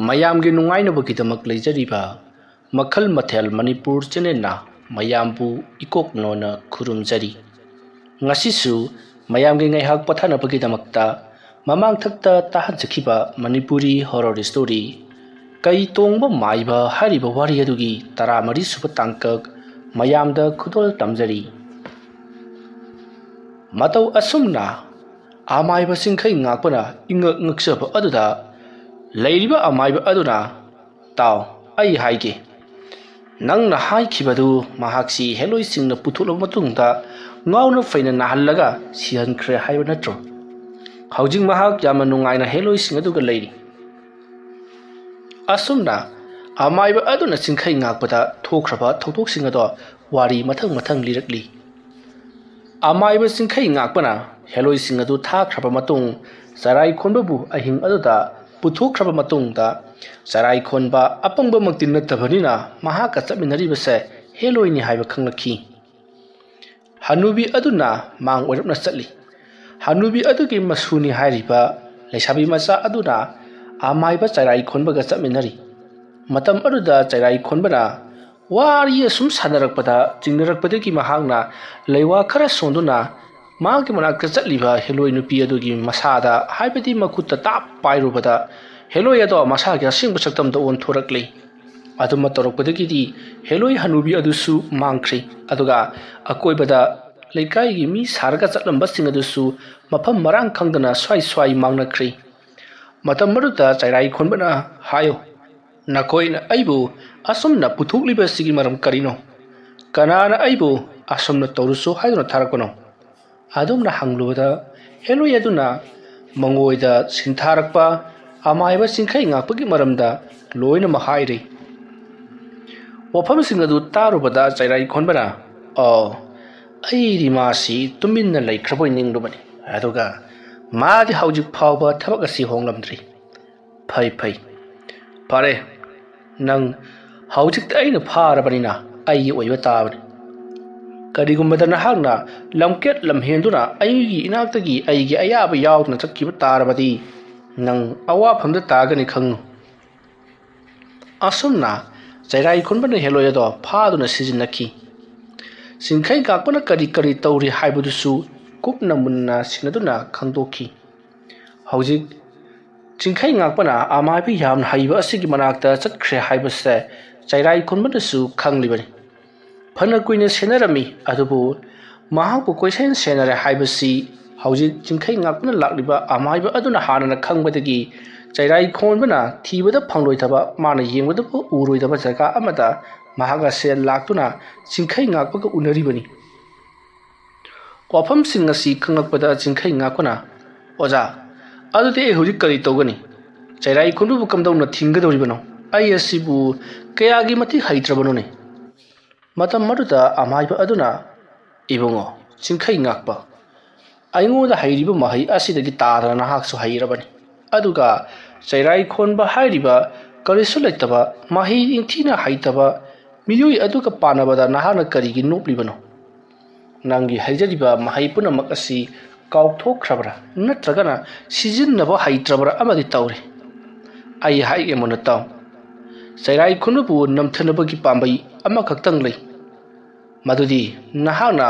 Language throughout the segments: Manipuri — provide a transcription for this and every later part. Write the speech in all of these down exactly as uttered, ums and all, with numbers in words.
ꯃꯌꯥꯝꯒꯤ ꯅꯨꯡꯉꯥꯏꯅꯕꯒꯤꯗꯃꯛ ꯂꯩꯖꯔꯤꯕ ꯃꯈꯜ ꯃꯊꯦꯜ ꯃꯅꯤꯄꯨꯔ ꯆꯦꯅꯦꯜꯅ ꯃꯌꯥꯝꯕꯨ ꯏꯀꯣꯛ ꯅꯣꯟꯅ ꯈꯨꯔꯨꯝꯖꯔꯤ꯫ ꯉꯁꯤꯁꯨ ꯃꯌꯥꯝꯒꯤ ꯉꯥꯏꯍꯥꯛ ꯄꯣꯊꯥꯅꯕꯒꯤꯗꯃꯛꯇ ꯃꯃꯥꯡꯊꯛꯇ ꯇꯥꯍꯟꯖꯈꯤꯕ ꯃꯅꯤꯄꯨꯔꯤ ꯍꯣꯔꯣꯔ ꯁ꯭ꯇꯣꯔꯤ ꯀꯩ ꯇꯣꯡꯕ ꯃꯥꯏꯕ ꯍꯥꯏꯔꯤꯕ ꯋꯥꯔꯤ ꯑꯗꯨꯒꯤ ꯇꯔꯥꯃꯔꯤ ꯁꯨꯕ ꯇꯥꯡꯀꯛ ꯃꯌꯥꯝꯗ ꯈꯨꯗꯣꯜ ꯇꯝꯖꯔꯤ꯫ ꯃꯇꯧ ꯑꯁꯨꯝꯅ ꯑꯃꯥꯏꯕ ꯆꯤꯡꯈꯩ ꯉꯥꯛꯄꯅ ꯏꯉꯛ ꯉꯛꯆꯕ ꯑꯗꯨꯗ ꯂꯩꯔꯤꯕ ꯑꯃꯥꯏꯕ ꯑꯗꯨꯅ, "ꯇꯥꯎ, ꯑꯩ ꯍꯥꯏꯒꯦ, ꯅꯪꯅ ꯍꯥꯏꯈꯤꯕꯗꯨ ꯃꯍꯥꯛꯁꯤ ꯍꯦꯂꯣꯏꯁꯤꯡꯅ ꯄꯨꯊꯣꯛꯂꯕ ꯃꯇꯨꯡꯗ ꯉꯥꯎꯅ ꯐꯩꯅ ꯅꯥꯍꯜꯂꯒ ꯁꯤꯍꯟꯈ꯭ꯔꯦ ꯍꯥꯏꯕ ꯅꯠꯇ꯭ꯔꯣ? ꯍꯧꯖꯤꯛ ꯃꯍꯥꯛ ꯌꯥꯝꯅ ꯅꯨꯡꯉꯥꯏꯅ ꯍꯦꯂꯣꯏꯁꯤꯡ ꯑꯗꯨꯒ ꯂꯩꯔꯤ꯫" ꯑꯁꯨꯝꯅ ꯑꯃꯥꯏꯕ ꯑꯗꯨꯅ ꯆꯤꯡꯈꯩ ꯉꯥꯛꯄꯗ ꯊꯣꯛꯈ꯭ꯔꯕ ꯊꯧꯗꯣꯛꯁꯤꯡ ꯑꯗꯣ ꯋꯥꯔꯤ ꯃꯊꯪ ꯃꯊꯪ ꯂꯤꯔꯛꯂꯤ꯫ ꯑꯃꯥꯏꯕ ꯆꯤꯡꯈꯩ ꯉꯥꯛꯄꯅ ꯍꯦꯂꯣꯏꯁꯤꯡ ꯑꯗꯨ ꯊꯥꯈ꯭ꯔꯕ ꯃꯇꯨꯡ, ꯆꯔꯥꯏ ꯈꯣꯟꯕꯕꯨ ꯑꯍꯤꯡ ꯑꯗꯨꯗ ꯄꯨꯊꯣꯛꯈ꯭ꯔꯕ ꯃꯇꯨꯡꯗ, ꯆꯔꯥꯏ ꯈꯣꯟꯕ ꯑꯄꯪꯕꯃꯛꯇꯤ ꯅꯠꯇꯕꯅꯤꯅ ꯃꯍꯥꯛꯀ ꯆꯠꯃꯤꯟꯅꯔꯤꯕꯁꯦ ꯍꯦꯂꯣꯏꯅꯤ ꯍꯥꯏꯕ ꯈꯪꯂꯛꯈꯤ꯫ ꯍꯅꯨꯕꯤ ꯑꯗꯨꯅ ꯃꯥꯡ ꯑꯣꯏꯔꯞꯅ ꯆꯠꯂꯤ꯫ ꯍꯅꯨꯕꯤ ꯑꯗꯨꯒꯤ ꯃꯁꯨꯅꯤ ꯍꯥꯏꯔꯤꯕ ꯂꯩꯁꯥꯕꯤ ꯃꯆꯥ ꯑꯗꯨꯅ ꯑꯃꯥꯏꯕ ꯆꯔꯥꯏ ꯈꯣꯟꯕꯒ ꯆꯠꯃꯤꯟꯅꯔꯤ꯫ ꯃꯇꯝ ꯑꯗꯨꯗ ꯆꯔꯥꯏ ꯈꯣꯟꯕꯅ ꯋꯥꯔꯤ ꯑꯁꯨꯝ ꯁꯥꯟꯅꯔꯛꯄꯗ ꯆꯤꯡꯅꯔꯛꯄꯗꯒꯤ ꯃꯍꯥꯛꯅ ꯂꯩꯋꯥ ꯈꯔ ꯁꯣꯟꯗꯨꯅ ꯃꯥꯒꯤ ꯃꯅꯥꯛꯇ ꯆꯠꯂꯤꯕ ꯍꯦꯂꯣꯏ ꯅꯨꯄꯤ ꯑꯗꯨꯒꯤ ꯃꯁꯥꯗ, ꯍꯥꯏꯕꯗꯤ ꯃꯈꯨꯠꯇ ꯇꯥꯞ ꯄꯥꯏꯔꯨꯕꯗ, ꯍꯦꯂꯣꯏ ꯑꯗꯣ ꯃꯁꯥꯒꯤ ꯑꯁꯦꯡꯕ ꯁꯛꯇꯝꯗ ꯑꯣꯟꯊꯣꯔꯛꯂꯦ꯫ ꯑꯗꯨꯃ ꯇꯧꯔꯛꯄꯗꯒꯤꯗꯤ ꯍꯦꯂꯣꯏ ꯍꯅꯨꯕꯤ ꯑꯗꯨꯁꯨ ꯃꯥꯡꯈ꯭ꯔꯦ꯫ ꯑꯗꯨꯒ ꯑꯀꯣꯏꯕꯗ ꯂꯩꯀꯥꯏꯒꯤ ꯃꯤ ꯁꯥꯔꯒ ꯆꯠꯂꯝꯕꯁꯤꯡ ꯑꯗꯨꯁꯨ ꯃꯐꯝ ꯃꯔꯥꯡ ꯈꯪꯗꯅ ꯁ꯭ꯋꯥꯏ ꯁ꯭ꯋꯥꯏ ꯃꯥꯡꯅꯈ꯭ꯔꯦ꯫ ꯃꯇꯝ ꯑꯗꯨꯗ ꯆꯩꯔꯥꯏ ꯈꯣꯟꯕꯅ ꯍꯥꯏꯌꯣ, "ꯅꯈꯣꯏꯅ ꯑꯩꯕꯨ ꯑꯁꯨꯝꯅ ꯄꯨꯊꯣꯛꯂꯤꯕꯁꯤꯒꯤ ꯃꯔꯝ ꯀꯔꯤꯅꯣ? ꯀꯅꯥꯅ ꯑꯩꯕꯨ ꯑꯁꯨꯝꯅ ꯇꯧꯔꯨꯁꯨ ꯍꯥꯏꯗꯨꯅ ꯊꯥꯔꯛꯄꯅꯣ?" ꯑꯗꯨꯝꯅ ꯍꯪꯂꯨꯕꯗ ꯍꯦꯂꯣꯏ ꯑꯗꯨꯅ ꯃꯉꯣꯏꯗ ꯁꯤꯟꯊꯥꯔꯛꯄ ꯑꯃꯥꯏꯕ ꯆꯤꯡꯈꯩ ꯉꯥꯛꯄꯒꯤ ꯃꯔꯝꯗ ꯂꯣꯏꯅꯃꯛ ꯍꯥꯏꯔꯤ꯫ ꯋꯥꯐꯝꯁꯤꯡ ꯑꯗꯨ ꯇꯥꯔꯨꯕꯗ ꯆꯩꯔꯥꯏ ꯈꯣꯟꯕꯅ, "ꯑꯣ, ꯑꯩꯗꯤ ꯃꯥꯁꯤ ꯇꯨꯃꯤꯟꯅ ꯂꯩꯈ꯭ꯔꯕꯣꯏ ꯅꯤꯡꯂꯨꯕꯅꯤ, ꯑꯗꯨꯒ ꯃꯥꯗꯤ ꯍꯧꯖꯤꯛ ꯐꯥꯎꯕ ꯊꯕꯛ ꯑꯁꯤ ꯍꯣꯡꯂꯝꯗ꯭ꯔꯤ꯫ ꯐꯩ, ꯐꯩ꯫ ꯐꯔꯦ, ꯅꯪ ꯍꯧꯖꯤꯛꯇꯤ ꯑꯩꯅ ꯐꯥꯔꯕꯅꯤꯅ ꯑꯩꯒꯤ ꯑꯣꯏꯕ ꯇꯥꯕꯅꯤ꯫ ꯀꯔꯤꯒꯨꯝꯕꯗ ꯅꯍꯥꯛꯅ ꯂꯝꯀꯦꯠ ꯂꯝꯍꯦꯟꯗꯨꯅ ꯑꯩꯒꯤ ꯏꯅꯥꯛꯇꯒꯤ ꯑꯩꯒꯤ ꯑꯌꯥꯕ ꯌꯥꯎꯗꯅ ꯆꯠꯈꯤꯕ ꯇꯥꯔꯕꯗꯤ ꯅꯪ ꯑꯋꯥꯐꯝꯗ ꯇꯥꯒꯅꯤ ꯈꯪꯉꯨ꯫" ꯑꯁꯨꯝꯅ ꯆꯩꯔꯥꯏ ꯈꯨꯟꯕꯅ ꯍꯦꯂꯣꯏ ꯑꯗꯣ ꯐꯥꯗꯨꯅ ꯁꯤꯖꯤꯟꯅꯈꯤ꯫ ꯆꯤꯡꯈꯩ ꯉꯥꯛꯄꯅ ꯀꯔꯤ ꯀꯔꯤ ꯇꯧꯔꯤ ꯍꯥꯏꯕꯗꯨꯁꯨ ꯀꯨꯞꯅ ꯃꯨꯟꯅ ꯁꯤꯟꯅꯗꯨꯅ ꯈꯪꯗꯣꯛꯈꯤ꯫ ꯍꯧꯖꯤꯛ ꯆꯤꯡꯈꯩ ꯉꯥꯛꯄꯅ ꯑꯃꯥꯏꯕ ꯌꯥꯝꯅ ꯍꯩꯕ ꯑꯁꯤꯒꯤ ꯃꯅꯥꯛꯇ ꯆꯠꯈ꯭ꯔꯦ ꯍꯥꯏꯕꯁꯦ ꯆꯩꯔꯥꯏ ꯈꯨꯟꯕꯅꯁꯨ ꯈꯪꯂꯤꯕꯅꯤ꯫ ꯐꯅ ꯀꯨꯏꯅ ꯁꯦꯟꯅꯔꯝꯃꯤ, ꯑꯗꯨꯕꯨ ꯃꯍꯥꯛꯄꯨ ꯀꯣꯏꯁꯦꯟ ꯁꯦꯟꯅꯔꯦ ꯍꯥꯏꯕꯁꯤ ꯍꯧꯖꯤꯛ ꯆꯤꯡꯈꯩ ꯉꯥꯛꯄꯅ ꯂꯥꯛꯂꯤꯕ ꯑꯃꯥꯏꯕ ꯑꯗꯨꯅ ꯍꯥꯟꯅꯅ ꯈꯪꯕꯗꯒꯤ ꯆꯩꯔꯥꯏ ꯈꯣꯟꯕꯅ ꯊꯤꯕꯗ ꯐꯪꯂꯣꯏꯗꯕ, ꯃꯥꯅ ꯌꯦꯡꯕꯗꯕꯨ ꯎꯔꯣꯏꯗꯕ ꯖꯒꯥ ꯑꯃꯗ ꯃꯍꯥꯛ ꯑꯁꯦ ꯂꯥꯛꯇꯨꯅ ꯆꯤꯡꯈꯩ ꯉꯥꯛꯄꯒ ꯎꯅꯔꯤꯕꯅꯤ꯫ ꯋꯥꯐꯝꯁꯤꯡ ꯑꯁꯤ ꯈꯪꯂꯛꯄꯗ ꯆꯤꯡꯈꯩ ꯉꯥꯛꯄꯅ, "ꯑꯣꯖꯥ, ꯑꯗꯨꯗꯤ ꯑꯩ ꯍꯧꯖꯤꯛ ꯀꯔꯤ ꯇꯧꯒꯅꯤ? ꯆꯩꯔꯥꯏ ꯈꯨꯟꯕꯕꯨ ꯀꯝꯗꯧꯅ ꯊꯤꯡꯒꯗꯧꯔꯤꯕꯅꯣ? ꯑꯩ ꯑꯁꯤꯕꯨ ꯀꯌꯥꯒꯤ ꯃꯇꯤꯛ ꯍꯩꯇ꯭ꯔꯕꯅꯣꯅꯦ?" ꯃꯇꯝ ꯑꯗꯨꯗ ꯑꯃꯥꯏꯕ ꯑꯗꯨꯅ, "ꯏꯕꯨꯡꯉꯣ ꯆꯤꯡꯈꯩ ꯉꯥꯛꯄ, ꯑꯩꯉꯣꯟꯗ ꯍꯩꯔꯤꯕ ꯃꯍꯩ ꯑꯁꯤꯗꯒꯤ ꯇꯥꯗꯅ ꯅꯍꯥꯛꯁꯨ ꯍꯩꯔꯕꯅꯤ꯫ ꯑꯗꯨꯒ ꯆꯩꯔꯥꯏ ꯈꯣꯟꯕ ꯍꯥꯏꯔꯤꯕ ꯀꯔꯤꯁꯨ ꯂꯩꯇꯕ, ꯃꯍꯩ ꯅꯤꯡꯊꯤꯅ ꯍꯩꯇꯕ ꯃꯤꯑꯣꯏ ꯑꯗꯨꯒ ꯄꯥꯟꯅꯕꯗ ꯅꯍꯥꯛꯅ ꯀꯔꯤꯒꯤ ꯅꯣꯛꯂꯤꯕꯅꯣ? ꯅꯪꯒꯤ ꯍꯩꯖꯔꯤꯕ ꯃꯍꯩ ꯄꯨꯝꯅꯃꯛ ꯑꯁꯤ ꯀꯥꯎꯊꯣꯛꯈ꯭ꯔꯕ꯭ꯔꯥ? ꯅꯠꯇ꯭ꯔꯒꯅ ꯁꯤꯖꯤꯟꯅꯕ ꯍꯩꯇ꯭ꯔꯕ꯭ꯔꯥ ꯑꯃꯗꯤ ꯇꯧꯔꯦ꯫ ꯑꯩ ꯍꯥꯏꯒꯦ ꯃꯨꯟꯅ ꯇꯥꯎ꯫ ꯆꯩꯔꯥꯏ ꯈꯨꯟꯕꯕꯨ ꯅꯝꯊꯅꯕꯒꯤ ꯄꯥꯝꯕꯩ ꯑꯃꯈꯛꯇꯪ ꯂꯩ꯫ ꯃꯗꯨꯗꯤ ꯅꯍꯥꯛꯅ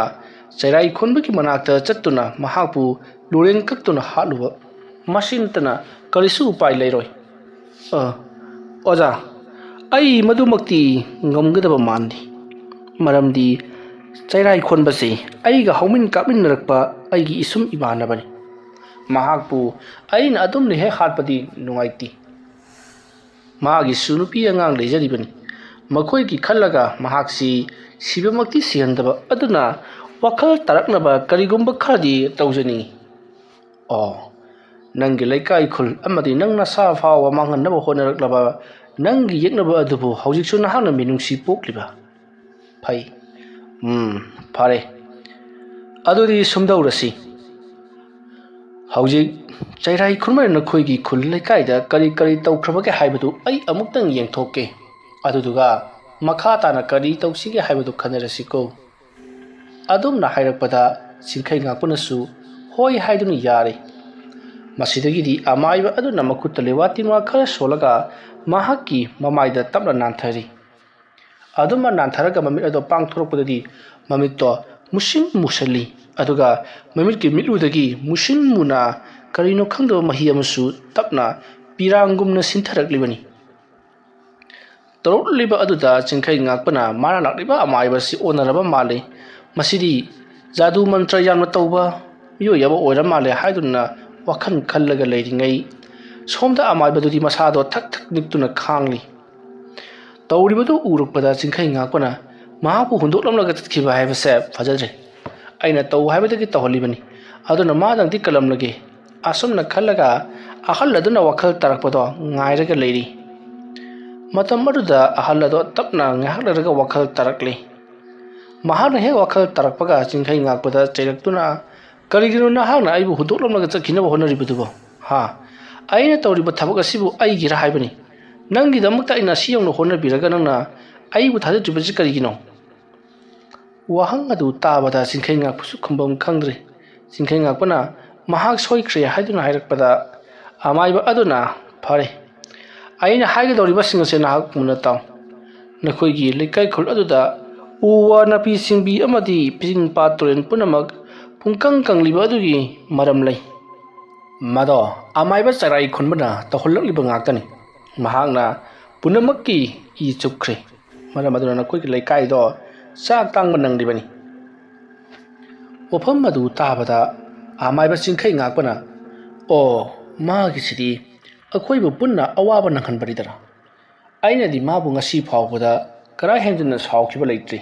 ꯆꯩꯔꯥꯏ ꯈꯨꯟꯕꯒꯤ ꯃꯅꯥꯛꯇ ꯆꯠꯇꯨꯅ ꯃꯍꯥꯛꯄꯨ ꯂꯨꯔꯦꯟ ꯀꯛꯇꯨꯅ ꯍꯥꯠꯂꯨꯕ꯫ ꯃꯁꯤ ꯅꯠꯇꯅ ꯀꯔꯤꯁꯨ ꯎꯄꯥꯏ ꯂꯩꯔꯣꯏ꯫" "ꯑ, ꯑꯣꯖꯥ, ꯑꯩ ꯃꯗꯨꯃꯛꯇꯤ ꯉꯝꯒꯗꯕ ꯃꯥꯟꯗꯦ꯫ ꯃꯔꯝꯗꯤ ꯆꯩꯔꯥꯏ ꯈꯣꯟꯕꯁꯤ ꯑꯩꯒ ꯍꯧꯃꯤꯟ ꯀꯥꯞꯃꯤꯟꯅꯔꯛꯄ ꯑꯩꯒꯤ ꯏꯁꯨꯝ ꯏꯃꯥꯟꯅꯕꯅꯤ꯫ ꯃꯍꯥꯛꯄꯨ ꯑꯩꯅ ꯑꯗꯨꯝꯅ ꯍꯦꯛ ꯍꯥꯠꯄꯗꯤ ꯅꯨꯡꯉꯥꯏꯇꯦ꯫ ꯃꯥꯒꯤꯁꯨ ꯅꯨꯄꯤ ꯑꯉꯥꯡ ꯂꯩꯖꯔꯤꯕꯅꯤ꯫ ꯃꯈꯣꯏꯒꯤ ꯈꯜꯂꯒ ꯃꯍꯥꯛꯁꯤ ꯁꯤꯕꯃꯛꯇꯤ ꯁꯤꯍꯟꯗꯕ, ꯑꯗꯨꯅ ꯋꯥꯈꯜ ꯇꯥꯔꯛꯅꯕ ꯀꯔꯤꯒꯨꯝꯕ ꯈꯔꯗꯤ ꯇꯧꯖꯅꯤꯡꯏ꯫" "ꯑꯣ, ꯅꯪꯒꯤ ꯂꯩꯀꯥꯏ ꯈꯨꯜ ꯑꯃꯗꯤ ꯅꯪ ꯅꯁꯥ ꯐꯥꯎꯕ ꯃꯥꯡꯍꯟꯅꯕ ꯍꯣꯠꯅꯔꯛꯂꯕ ꯅꯪꯒꯤ ꯌꯦꯛꯅꯕ ꯑꯗꯨꯕꯨ ꯍꯧꯖꯤꯛꯁꯨ ꯅꯍꯥꯛꯅ ꯃꯤꯅꯨꯡꯁꯤ ꯄꯣꯛꯂꯤꯕ? ꯐꯩ꯫ ꯎꯝ, ꯐꯔꯦ꯫ ꯑꯗꯨꯗꯤ ꯁꯨꯝꯗꯧꯔꯁꯤ꯫ ꯍꯧꯖꯤꯛ ꯆꯩꯔꯥꯏ ꯈꯨꯟꯕꯅ ꯅꯈꯣꯏꯒꯤ ꯈꯨꯜ ꯂꯩꯀꯥꯏꯗ ꯀꯔꯤ ꯀꯔꯤ ꯇꯧꯈ꯭ꯔꯕꯒꯦ ꯍꯥꯏꯕꯗꯨ ꯑꯩ ꯑꯃꯨꯛꯇꯪ ꯌꯦꯡꯊꯣꯛꯀꯦ꯫ ꯑꯗꯨꯗꯨꯒ ꯃꯈꯥ ꯇꯥꯅ ꯀꯔꯤ ꯇꯧꯁꯤꯒꯦ ꯍꯥꯏꯕꯗꯨ ꯈꯟꯅꯔꯁꯤꯀꯣ꯫" ꯑꯗꯨꯝꯅ ꯍꯥꯏꯔꯛꯄꯗ ꯆꯤꯡꯈꯩ ꯉꯥꯛꯄꯅꯁꯨ ꯍꯣꯏ ꯍꯥꯏꯗꯨꯅ ꯌꯥꯔꯦ꯫ ꯃꯁꯤꯗꯒꯤꯗꯤ ꯑꯃꯥꯏꯕ ꯑꯗꯨꯅ ꯃꯈꯨꯠꯇ ꯂꯦꯋꯥ ꯇꯤꯟꯋꯥ ꯈꯔ ꯁꯣꯜꯂꯒ ꯃꯍꯥꯛꯀꯤ ꯃꯃꯥꯏꯗ ꯇꯞꯅ ꯅꯥꯟꯊꯔꯤ꯫ ꯑꯗꯨꯝꯅ ꯅꯥꯟꯊꯔꯒ ꯃꯃꯤꯠ ꯑꯗꯣ ꯄꯥꯡꯊꯣꯔꯛꯄꯗꯗꯤ ꯃꯃꯤꯠꯇꯣ ꯃꯨꯁꯤꯟ ꯃꯨꯁꯜꯂꯤ꯫ ꯑꯗꯨꯒ ꯃꯃꯤꯠꯀꯤ ꯃꯤꯠꯂꯨꯗꯒꯤ ꯃꯨꯁꯤꯟ ꯃꯨꯅ ꯀꯔꯤꯅꯣ ꯈꯪꯗꯕ ꯃꯍꯤ ꯑꯃꯁꯨ ꯇꯞꯅ ꯄꯤꯔꯥꯡꯒꯨꯝꯅ ꯁꯤꯟꯊꯔꯛꯂꯤꯕꯅꯤ꯫ ꯇꯧꯔꯛꯂꯤꯕ ꯑꯗꯨꯗ ꯆꯤꯡꯈꯩ ꯉꯥꯛꯄꯅ ꯃꯥꯅ ꯂꯥꯛꯂꯤꯕ ꯑꯃꯥꯏꯕ ꯑꯁꯤ ꯑꯣꯟꯅꯔꯕ ꯃꯥꯜꯂꯤ꯫ ꯃꯁꯤꯗꯤ ꯖꯥꯗꯨ ꯃꯟꯇ꯭ꯔ ꯌꯥꯝꯅ ꯇꯧꯕ ꯃꯤꯑꯣꯏ ꯑꯃ ꯑꯣꯏꯔ ꯃꯥꯜꯂꯦ ꯍꯥꯏꯗꯨꯅ ꯋꯥꯈꯜ ꯈꯜꯂꯒ ꯂꯩꯔꯤꯉꯩ, ꯁꯣꯝꯗ ꯑꯃꯥꯏꯕꯗꯨꯗꯤ ꯃꯁꯥꯗꯣ ꯊꯛ ꯊꯛ ꯅꯤꯛꯇꯨꯅ ꯈꯥꯡꯂꯤ꯫ ꯇꯧꯔꯤꯕꯗꯨ ꯎꯔꯛꯄꯗ ꯆꯤꯡꯈꯩ ꯉꯥꯛꯄꯅ ꯃꯍꯥꯛꯄꯨ ꯍꯨꯟꯗꯣꯛꯂꯝꯂꯒ ꯆꯠꯈꯤꯕ ꯍꯥꯏꯕꯁꯦ ꯐꯖꯗ꯭ꯔꯦ꯫ ꯑꯩꯅ ꯇꯧ ꯍꯥꯏꯕꯗꯒꯤ ꯇꯧꯍꯜꯂꯤꯕꯅꯤ, ꯑꯗꯨꯅ ꯃꯥꯗꯪꯗꯤ ꯀꯜꯂꯝꯂꯒꯦ꯫ ꯑꯁꯨꯝꯅ ꯈꯜꯂꯒ ꯑꯍꯜ ꯑꯗꯨꯅ ꯋꯥꯈꯜ ꯇꯥꯔꯛꯄꯗꯣ ꯉꯥꯏꯔꯒ ꯂꯩꯔꯤ꯫ ꯃꯇꯝ ꯑꯗꯨꯗ ꯑꯍꯜ ꯑꯗꯣ ꯇꯞꯅ ꯉꯥꯏꯍꯥꯛ ꯂꯩꯔꯒ ꯋꯥꯈꯜ ꯇꯥꯔꯛꯂꯤ꯫ ꯃꯍꯥꯛꯅ ꯍꯦꯛ ꯋꯥꯈꯜ ꯇꯥꯔꯛꯄꯒ ꯆꯤꯡꯈꯩ ꯉꯥꯛꯄꯗ ꯆꯩꯔꯛꯇꯨꯅ, "ꯀꯔꯤꯒꯤꯅꯣ ꯅꯍꯥꯛꯅ ꯑꯩꯕꯨ ꯍꯨꯟꯗꯣꯛꯂꯝꯂꯒ ꯆꯠꯈꯤꯅꯕ ꯍꯣꯠꯅꯔꯤꯕꯗꯨꯕꯣ? ꯍꯥ? ꯑꯩꯅ ꯇꯧꯔꯤꯕ ꯊꯕꯛ ꯑꯁꯤꯕꯨ ꯑꯩꯒꯤꯔ ꯍꯥꯏꯕꯅꯤ? ꯅꯪꯒꯤꯗꯃꯛꯇ ꯑꯩꯅ ꯑꯁꯤ ꯌꯧꯅ ꯍꯣꯠꯅꯕꯤꯔꯒ ꯅꯪꯅ ꯑꯩꯕꯨ ꯊꯥꯖꯗ꯭ꯔꯤꯕꯁꯤ ꯀꯔꯤꯒꯤꯅꯣ?" ꯋꯥꯍꯪ ꯑꯗꯨ ꯇꯥꯕꯗ ꯆꯤꯡꯈꯩ ꯉꯥꯛꯄꯁꯨ ꯈꯨꯝꯐꯝ ꯈꯪꯗ꯭ꯔꯦ꯫ ꯆꯤꯡꯈꯩ ꯉꯥꯛꯄꯅ ꯃꯍꯥꯛ ꯁꯣꯏꯈ꯭ꯔꯦ ꯍꯥꯏꯗꯨꯅ ꯍꯥꯏꯔꯛꯄꯗ ꯑꯃꯥꯏꯕ ꯑꯗꯨꯅ, "ꯐꯔꯦ, ꯑꯩꯅ ꯍꯥꯏꯒꯗꯧꯔꯤꯕꯁꯤꯡ ꯑꯁꯤ ꯅꯍꯥꯛ ꯃꯨꯟꯅ ꯇꯥꯎ꯫ ꯅꯈꯣꯏꯒꯤ ꯂꯩꯀꯥꯏ ꯈꯨꯜ ꯑꯗꯨꯗ ꯎ ꯋꯥ ꯅꯥꯄꯤ ꯁꯤꯡꯕꯤ ꯑꯃꯗꯤ ꯄꯤꯆꯤꯟ ꯄꯥꯠ ꯇꯨꯔꯦꯟ ꯄꯨꯝꯅꯃꯛ ꯄꯨꯡꯀꯪ ꯀꯪꯂꯤꯕ ꯑꯗꯨꯒꯤ ꯃꯔꯝ ꯂꯩ꯫ ꯃꯗꯣ ꯑꯃꯥꯏꯕ ꯆꯔꯥꯏ ꯈꯨꯟꯕꯅ ꯇꯧꯍꯜꯂꯛꯂꯤꯕ ꯉꯥꯛꯇꯅꯤ꯫ ꯃꯍꯥꯛꯅ ꯄꯨꯝꯅꯃꯛꯀꯤ ꯏ ꯆꯨꯞꯈ꯭ꯔꯦ꯫ ꯃꯔꯝ ꯑꯗꯨꯅ ꯅꯈꯣꯏꯒꯤ ꯂꯩꯀꯥꯏꯗꯣ ꯆꯥꯛ ꯇꯥꯡꯕ ꯅꯪꯂꯤꯕꯅꯤ꯫" ꯋꯥꯐꯝ ꯑꯗꯨ ꯇꯥꯕꯗ ꯑꯃꯥꯏꯕ ꯆꯤꯡꯈꯩ ꯉꯥꯛꯄꯅ, "ꯑꯣ, ꯃꯥꯒꯤꯁꯤꯗꯤ ꯑꯩꯈꯣꯏꯕꯨ ꯄꯨꯟꯅ ꯑꯋꯥꯕ ꯅꯪꯍꯟꯕꯅꯤꯗꯅ꯫ ꯑꯩꯅꯗꯤ ꯃꯥꯕꯨ ꯉꯁꯤ ꯐꯥꯎꯕꯗ ꯀꯔꯥ ꯍꯦꯟꯖꯟꯅ ꯁꯥꯎꯈꯤꯕ ꯂꯩꯇ꯭ꯔꯤ꯫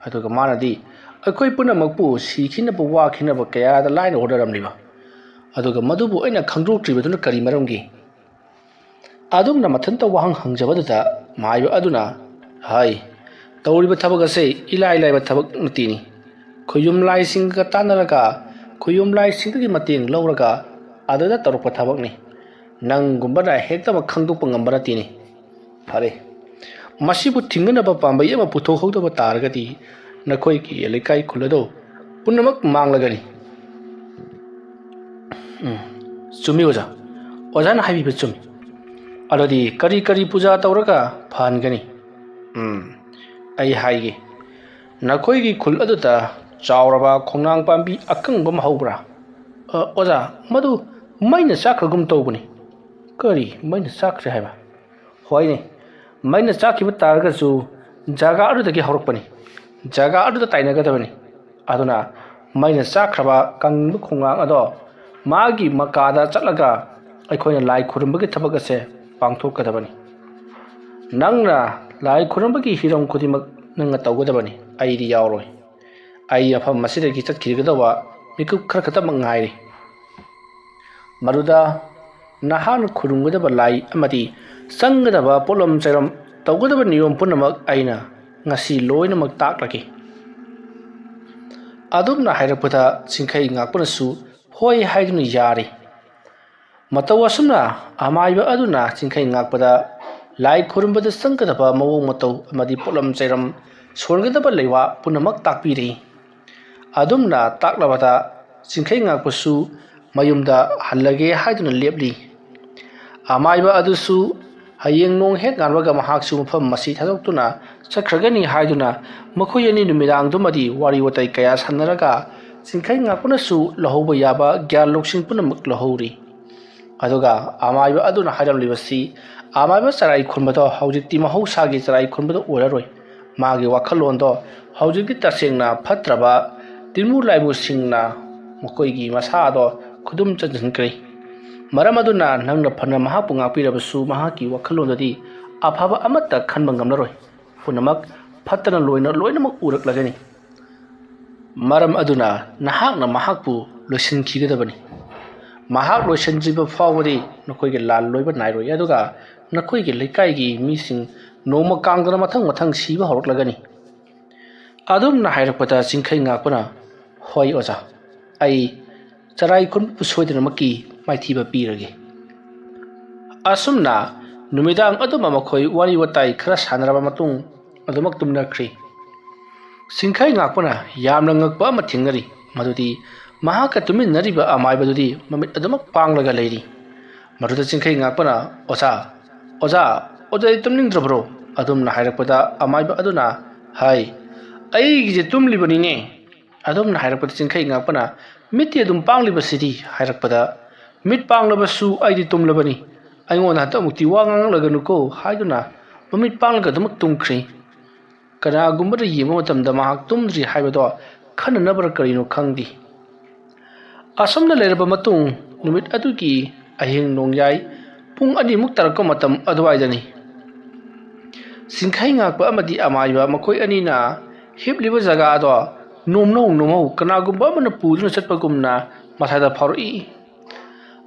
ꯑꯗꯨꯒ ꯃꯥꯅꯗꯤ ꯑꯩꯈꯣꯏ ꯄꯨꯝꯅꯃꯛꯄꯨ ꯁꯤꯈꯤꯅꯕ ꯋꯥꯈꯤꯅꯕ ꯀꯌꯥꯗ ꯂꯥꯏꯅ ꯍꯣꯠꯅꯔꯝꯂꯤꯕ꯫ ꯑꯗꯨꯒ ꯃꯗꯨꯕꯨ ꯑꯩꯅ ꯈꯪꯗꯣꯛꯇ꯭ꯔꯤꯕꯗꯨꯅ ꯀꯔꯤ ꯃꯔꯝꯒꯤ?" ꯑꯗꯨꯝꯅ ꯃꯊꯟꯇ ꯋꯥꯍꯪ ꯍꯪꯖꯕꯗꯨꯗ ꯃꯥꯏꯕ ꯑꯗꯨꯅ, "ꯍꯥꯏ, ꯇꯧꯔꯤꯕ ꯊꯕꯛ ꯑꯁꯦ ꯏꯂꯥꯏ ꯂꯥꯏꯕ ꯊꯕꯛ ꯅꯠꯇꯦꯅꯤ꯫ ꯈꯨꯌꯨꯝ ꯂꯥꯏꯁꯤꯡꯒ ꯇꯥꯟꯅꯔꯒ, ꯈꯨꯌꯨꯝ ꯂꯥꯏꯁꯤꯡꯗꯒꯤ ꯃꯇꯦꯡ ꯂꯧꯔꯒ ꯑꯗꯨꯗ ꯇꯧꯔꯛꯄ ꯊꯕꯛꯅꯤ꯫ ꯅꯪꯒꯨꯝꯕꯅ ꯍꯦꯛꯇꯃꯛ ꯈꯪꯗꯣꯛꯄ ꯉꯝꯕ ꯅꯠꯇꯦꯅꯤ꯫ ꯐꯔꯦ, ꯃꯁꯤꯕꯨ ꯊꯤꯡꯒꯅꯕ ꯄꯥꯝꯕꯩ ꯑꯃ ꯄꯨꯊꯣꯛꯍꯧꯗꯕ ꯇꯥꯔꯒꯗꯤ ꯅꯈꯣꯏꯒꯤ ꯂꯩꯀꯥꯏ ꯈꯨꯜ ꯑꯗꯨ ꯄꯨꯝꯅꯃꯛ ꯃꯥꯡꯂꯒꯅꯤ꯫" ꯎꯝ꯫ ꯆꯨꯝꯃꯤ ꯑꯣꯖꯥ, ꯑꯣꯖꯥꯅ ꯍꯥꯏꯕꯤꯕ ꯆꯨꯝꯃꯤ꯫ ꯑꯗꯨꯗꯤ ꯀꯔꯤ ꯀꯔꯤ ꯄꯨꯖꯥ ꯇꯧꯔꯒ ꯐꯍꯟꯒꯅꯤ? ꯎꯝ, ꯑꯩ ꯍꯥꯏꯒꯦ꯫ ꯅꯈꯣꯏꯒꯤ ꯈꯨꯜ ꯑꯗꯨꯗ ꯆꯥꯎꯔꯕ ꯈꯣꯡꯅꯥꯡ ꯄꯥꯝꯕꯤ ꯑꯀꯪꯕ ꯑꯃ ꯍꯧꯕ꯭ꯔꯥ? ꯑ, ꯑꯣꯖꯥ, ꯃꯗꯨ ꯃꯩꯅ ꯆꯥꯛꯈ꯭ꯔꯒꯨꯝ ꯇꯧꯕꯅꯤ꯫ ꯀꯔꯤ, ꯃꯩꯅ ꯆꯥꯛꯈ꯭ꯔꯦ ꯍꯥꯏꯕ? ꯍꯣꯏꯅꯦ, ꯃꯩꯅ ꯆꯥꯛꯈꯤꯕ ꯇꯥꯔꯒꯁꯨ ꯖꯒꯥ ꯑꯗꯨꯗꯒꯤ ꯍꯧꯔꯛꯄꯅꯤ, ꯖꯒꯥ ꯑꯗꯨꯗ ꯇꯥꯏꯅꯒꯗꯕꯅꯤ꯫ ꯑꯗꯨꯅ ꯃꯩꯅ ꯆꯥꯛꯈ꯭ꯔꯕ ꯀꯪꯕ ꯈꯣꯡꯅꯥꯡ ꯑꯗꯣ ꯃꯥꯒꯤ ꯃꯀꯥꯗ ꯆꯠꯂꯒ ꯑꯩꯈꯣꯏꯅ ꯂꯥꯏ ꯈꯨꯔꯨꯝꯕꯒꯤ ꯊꯕꯛ ꯑꯁꯦ ꯄꯥꯡꯊꯣꯛꯀꯗꯕꯅꯤ꯫ ꯅꯪꯅ ꯂꯥꯏ ꯈꯨꯔꯨꯝꯕꯒꯤ ꯍꯤꯔꯝ ꯈꯨꯗꯤꯡꯃꯛ ꯅꯪꯅ ꯇꯧꯒꯗꯕꯅꯤ, ꯑꯩꯗꯤ ꯌꯥꯎꯔꯣꯏ꯫ ꯑꯩ ꯃꯐꯝ ꯑꯁꯤꯗꯒꯤ ꯆꯠꯈꯤꯒꯗꯧꯕ ꯃꯤꯀꯨꯞ ꯈꯔ ꯈꯛꯇꯃꯛ ꯉꯥꯏꯔꯤ꯫ ꯃꯗꯨꯗ ꯅꯍꯥꯛꯅ ꯈꯨꯔꯨꯝꯒꯗꯕ ꯂꯥꯏ ꯑꯃꯗꯤ ꯆꯪꯒꯗꯕ ꯄꯣꯠꯂꯝ ꯆꯩꯔꯝ, ꯇꯧꯒꯗꯕ ꯅꯤꯌꯣꯝ ꯄꯨꯝꯅꯃꯛ ꯑꯩꯅ ꯉꯁꯤ ꯂꯣꯏꯅꯃꯛ ꯇꯥꯛꯂꯒꯦ꯫ ꯑꯗꯨꯝꯅ ꯍꯥꯏꯔꯛꯄꯗ ꯆꯤꯡꯈꯩ ꯉꯥꯛꯄꯅꯁꯨ ꯍꯣꯏ ꯍꯥꯏꯗꯨꯅ ꯌꯥꯔꯤ꯫ ꯃꯇꯧ ꯑꯁꯨꯝꯅ ꯑꯃꯥꯏꯕ ꯑꯗꯨꯅ ꯆꯤꯡꯈꯩ ꯉꯥꯛꯄꯗ ꯂꯥꯏ ꯈꯨꯔꯨꯝꯕꯗ ꯆꯪꯒꯗꯕ ꯃꯑꯣꯡ ꯃꯇꯧ ꯑꯃꯗꯤ ꯄꯣꯠꯂꯝ ꯆꯩꯔꯝ, ꯁꯣꯟꯒꯗꯕ ꯂꯩꯋꯥ ꯄꯨꯝꯅꯃꯛ ꯇꯥꯛꯄꯤꯔꯤ꯫ ꯑꯗꯨꯝꯅ ꯇꯥꯛꯂꯕꯗ ꯆꯤꯡꯈꯩ ꯉꯥꯛꯄꯁꯨ ꯃꯌꯨꯝꯗ ꯍꯜꯂꯒꯦ ꯍꯥꯏꯗꯨꯅ ꯂꯦꯞꯂꯤ꯫ ꯑꯃꯥꯏꯕ ꯑꯗꯨꯁꯨ ꯍꯌꯦꯡ ꯅꯣꯡ ꯍꯦꯛ ꯉꯥꯟꯕꯒ ꯃꯍꯥꯛꯁꯨ ꯃꯐꯝ ꯑꯁꯤ ꯊꯥꯗꯣꯛꯇꯨꯅ ꯆꯠꯈ꯭ꯔꯒꯅꯤ ꯍꯥꯏꯗꯨꯅ ꯃꯈꯣꯏ ꯑꯅꯤ ꯅꯨꯃꯤꯗꯥꯡꯗꯨꯃꯗꯤ ꯋꯥꯔꯤ ꯋꯥꯇꯥꯏ ꯀꯌꯥ ꯁꯥꯟꯅꯔꯒ ꯆꯤꯡꯈꯩ ꯉꯥꯛꯄꯅꯁꯨ ꯂꯧꯍꯧꯕ ꯌꯥꯕ ꯒ꯭ꯌꯥꯟ ꯂꯧꯁꯤꯡ ꯄꯨꯝꯅꯃꯛ ꯂꯧꯍꯧꯔꯤ꯫ ꯑꯗꯨꯒ ꯑꯃꯥꯏꯕ ꯑꯗꯨꯅ ꯍꯥꯏꯔꯝꯂꯤꯕꯁꯤ, ꯑꯃꯥꯏꯕ ꯆꯔꯥꯏ ꯈꯨꯟꯕꯗꯣ ꯍꯧꯖꯤꯛꯇꯤ ꯃꯍꯧꯁꯥꯒꯤ ꯆꯔꯥꯏ ꯈꯨꯟꯕꯗꯣ ꯑꯣꯏꯔꯔꯣꯏ꯫ ꯃꯥꯒꯤ ꯋꯥꯈꯜꯂꯣꯟꯗꯣ ꯍꯧꯖꯤꯛꯇꯤ ꯇꯁꯦꯡꯅ ꯐꯠꯇ꯭ꯔꯕ ꯇꯤꯟꯃꯨ ꯂꯥꯏꯃꯨꯁꯤꯡꯅ ꯃꯈꯣꯏꯒꯤ ꯃꯁꯥꯗꯣ ꯈꯨꯗꯨꯝ ꯆꯟꯁꯤꯟꯈ꯭ꯔꯦ꯫ ꯃꯔꯝ ꯑꯗꯨꯅ ꯅꯪꯅ ꯐꯅ ꯃꯍꯥꯛꯄꯨ ꯉꯥꯛꯄꯤꯔꯕꯁꯨ ꯃꯍꯥꯛꯀꯤ ꯋꯥꯈꯜꯂꯣꯟꯗꯗꯤ ꯑꯐꯕ ꯑꯃꯠꯇ ꯈꯟꯕ ꯉꯝꯂꯔꯣꯏ꯫ ꯄꯨꯝꯅꯃꯛ ꯐꯠꯇꯅ ꯂꯣꯏꯅ ꯂꯣꯏꯅꯃꯛ ꯎꯔꯛꯂꯒꯅꯤ꯫ ꯃꯔꯝ ꯑꯗꯨꯅ ꯅꯍꯥꯛꯅ ꯃꯍꯥꯛꯄꯨ ꯂꯣꯏꯁꯤꯟꯈꯤꯒꯗꯕꯅꯤ꯫ ꯃꯍꯥꯛ ꯂꯣꯏꯁꯤꯟꯗ꯭ꯔꯤꯕ ꯐꯥꯎꯕꯗꯤ ꯅꯈꯣꯏꯒꯤ ꯂꯥꯟ ꯂꯣꯏꯕ ꯅꯥꯏꯔꯣꯏ, ꯑꯗꯨꯒ ꯅꯈꯣꯏꯒꯤ ꯂꯩꯀꯥꯏꯒꯤ ꯃꯤꯁꯤꯡ ꯅꯣꯡꯃ ꯀꯥꯡꯗꯅ ꯃꯊꯪ ꯃꯊꯪ ꯁꯤꯕ ꯍꯧꯔꯛꯂꯒꯅꯤ꯫ ꯑꯗꯨꯝꯅ ꯍꯥꯏꯔꯛꯄꯗ ꯆꯤꯡꯈꯩ ꯉꯥꯛꯄꯅ, "ꯍꯣꯏ ꯑꯣꯖꯥ, ꯑꯩ ꯆꯔꯥꯏ ꯈꯨꯟꯕꯕꯨ ꯁꯣꯏꯗꯅꯃꯛꯀꯤ ꯃꯥꯏꯊꯤꯕ ꯄꯤꯔꯒꯦ"꯫ ꯑꯁꯨꯝꯅ ꯅꯨꯃꯤꯗꯥꯡ ꯑꯗꯨꯃ ꯃꯈꯣꯏ ꯋꯥꯔꯤ ꯋꯥꯇꯥꯏ ꯈꯔ ꯁꯥꯟꯅꯔꯕ ꯃꯇꯨꯡ ꯑꯗꯨꯃꯛ ꯇꯨꯝꯅꯈ꯭ꯔꯤ꯫ ꯆꯤꯡꯈꯩ ꯉꯥꯛꯄꯅ ꯌꯥꯝꯅ ꯉꯛꯄ ꯑꯃ ꯊꯦꯡꯅꯔꯤ, ꯃꯗꯨꯗꯤ ꯃꯍꯥꯛꯀ ꯇꯨꯃꯤꯟꯅꯔꯤꯕ ꯑꯃꯥꯏꯕꯗꯨꯗꯤ ꯃꯃꯤꯠ ꯑꯗꯨꯃꯛ ꯄꯥꯡꯂꯒ ꯂꯩꯔꯤ꯫ ꯃꯗꯨꯗ ꯆꯤꯡꯈꯩ ꯉꯥꯛꯄꯅ, "ꯑꯣꯖꯥ, ꯑꯣꯖꯥ, ꯑꯣꯖꯥꯗꯤ ꯇꯨꯝꯅꯤꯡꯗ꯭ꯔꯕ꯭ꯔꯣ?" ꯑꯗꯨꯝꯅ ꯍꯥꯏꯔꯛꯄꯗ ꯑꯃꯥꯏꯕ ꯑꯗꯨꯅ ꯍꯥꯏ, "ꯑꯩꯒꯤꯁꯦ ꯇꯨꯝꯂꯤꯕꯅꯤꯅꯦ"꯫ ꯑꯗꯨꯝꯅ ꯍꯥꯏꯔꯛꯄꯗ ꯆꯤꯡꯈꯩ ꯉꯥꯛꯄꯅ, "ꯃꯤꯠꯇꯤ ꯑꯗꯨꯝ ꯄꯥꯡꯂꯤꯕꯁꯤꯗꯤ?" ꯍꯥꯏꯔꯛꯄꯗ, "ꯃꯤꯠ ꯄꯥꯡꯂꯕꯁꯨ ꯑꯩꯗꯤ ꯇꯨꯝꯂꯕꯅꯤ꯫ ꯑꯩꯉꯣꯟꯗ ꯍꯟꯗꯛꯃꯨꯛꯇꯤ ꯋꯥ ꯉꯥꯡꯂꯛꯂꯒꯅꯨꯀꯣ" ꯍꯥꯏꯗꯨꯅ ꯃꯃꯤꯠ ꯄꯥꯡꯂꯒ ꯑꯗꯨꯃꯛ ꯇꯨꯝꯈ꯭ꯔꯤ꯫ ꯀꯅꯥꯒꯨꯝꯕꯗ ꯌꯦꯡꯕ ꯃꯇꯝꯗ ꯃꯍꯥꯛ ꯇꯨꯝꯗ꯭ꯔꯤ ꯍꯥꯏꯕꯗꯣ ꯈꯟꯅꯅꯕ꯭ꯔꯥ ꯀꯔꯤꯅꯣ ꯈꯪꯗꯦ꯫ ꯑꯁꯨꯝꯅ ꯂꯩꯔꯕ ꯃꯇꯨꯡ, ꯅꯨꯃꯤꯠ ꯑꯗꯨꯒꯤ ꯑꯍꯤꯡ ꯅꯣꯡꯌꯥꯏ ꯄꯨꯡ ꯑꯅꯤꯃꯨꯛ ꯇꯥꯔꯛꯄ ꯃꯇꯝ ꯑꯗꯨꯋꯥꯏꯗꯅꯤ꯫ ꯆꯤꯡꯈꯩ ꯉꯥꯛꯄ ꯑꯃꯗꯤ ꯑꯃꯥꯏꯕ ꯃꯈꯣꯏ ꯑꯅꯤꯅ ꯍꯤꯞꯂꯤꯕ ꯖꯒꯥ ꯑꯗꯣ ꯅꯣꯝꯅꯧ ꯅꯣꯝꯍꯧ ꯀꯅꯥꯒꯨꯝꯕ ꯑꯃꯅ ꯄꯨꯗꯨꯅ ꯆꯠꯄꯒꯨꯝꯅ ꯃꯁꯥꯗ ꯐꯥꯎꯔꯛꯏ꯫